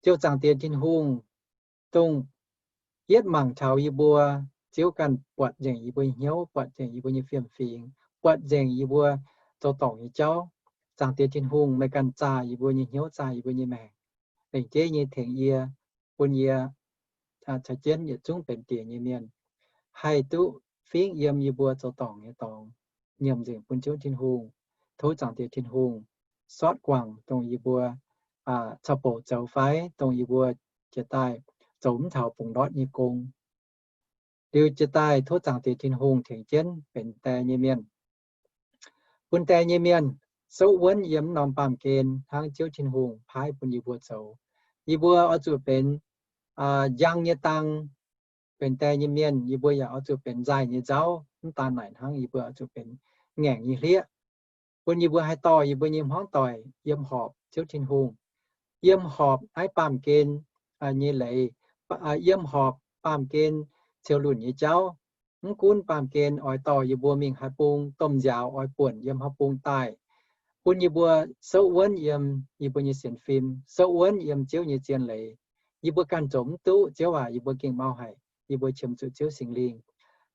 Ziouv Zaangc Diex Tin-Hungh, dongh yietv mangc taux yie mbuo, Ziouv ganh buatc nzengc yie mbuo nyei hnyouv, buatc nzengc yie mbuo nyei fiem-fingx, buatc nzengc yie mbuo zoux dorngc nyei jauv. Zaangc Diex Tin-Hungh, meih ganh zaah yie mbuo nyei hnyouv, zaah yie mbuo nyei maengc, lengc jeiv nyei tengx yie, bun yie caux jienv yietc zungv benx diex nyei mienh, haih duqv fingv yiem yie mbuo zoux dorngc nyei dorngx, nyiemc nzengc bun Ziouv Tin-Hungh. Tov Zaangc Diex Tin-Hungh sortv guangc dongh yie mbuo caux bouc zoux fai, dongh yie mbuo jiex daaih zoux mv taux bungx ndortv nyei gong. Liuz jiex daaih tov Zaangc Diex Tin-Hungh tengx jienv benx die nyei mienh, bun die nyei mienh souv wuonv yiem mv norm baamh gen hnangv Ziouv Tin-Hungh paaiv bun yie mbuo zoux. Yie mbuo oix zuqc benx njang nyei dang. Benx die nyei mienh, yie mbuo yaac oix zuqc benx nzaaih nyei nzauv. Mv daan naaic hnangv, yie mbuo oix zuqc benx ngaengc nyei hlieqv, bun yie mbuo haih dorh yie mbuo nyei hmuangv doic yiem horpc Ziouv Tin-Hungh, yiem horpc naaiv baamh gen nyei leiz, yiem horpc baamh gen ciou lunc nyei jauv. Mv gunv baamh gen oix dorh yie mbuo mingh haaix bung, domh nziaaux oix buonc yiem haaix bung daaih, bun yie mbuo souv wuonv yiem yie mbuo nyei sienx fim, souv wuonv yiem Ziouv nyei zien leiz. Yie mbuo ganh zoux mv duqv, Ziouv aac, yie mbuo gengh mau haic. Yie mbuo qiemx zuqc Ziouv Singx Lingh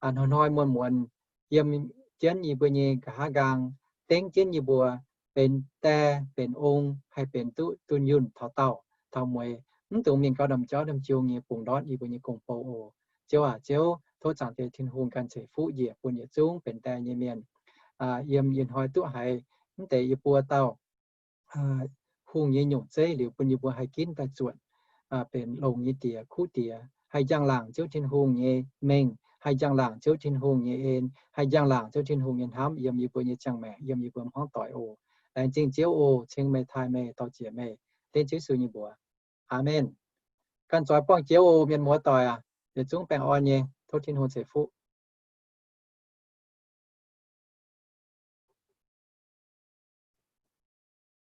hnoi-hnoi muonz-muonz yiem jienv yie mbuo nyei nqa'haav nqaang, dengv jienv yie mbuo benx die benx ong, haih benx duqv dunh yunh taux daauh taux mueiz, mv dungx mingh gauh ndamv jauv ndamv jung nyei bungx ndortv yie mbuo nyei gong-bou oc. Ziouv aac, Ziouv, tov Zaangc Diex Tin-Hungh ganh ceix fuqv njiec bun yietc zungv benx die nyei mienh yiem ih hnoi duqv haiz mv deix yie mbuo dauh hungh nyei nyungc zeiv liuz bun yie mbuo haih ginv daaih zuotc benx longx nyei diex, kuv diex, haih njang-laangc Ziouv Tin-Hungh nyei mengh, haih njang-laangc Ziouv Tin-Hungh nyei en, haih njang-laangc Ziouv Tin-Hungh nyei hnamv yiem yie mbuo nyei ziangh maengc, yiem yie mbuo hmuangv doic oc. Laengz zingh Ziouv oc. Ceng meih, taaih meih, dor-ziec meih. Dengv Ziouv Yesu nyei mbuox. Aamen. Ganh zoix buangh Ziouv oc, mienh muoz-doic aac. Yietc zungv baengh orn nyei. Tov Tin-Hungh ceix fuqv.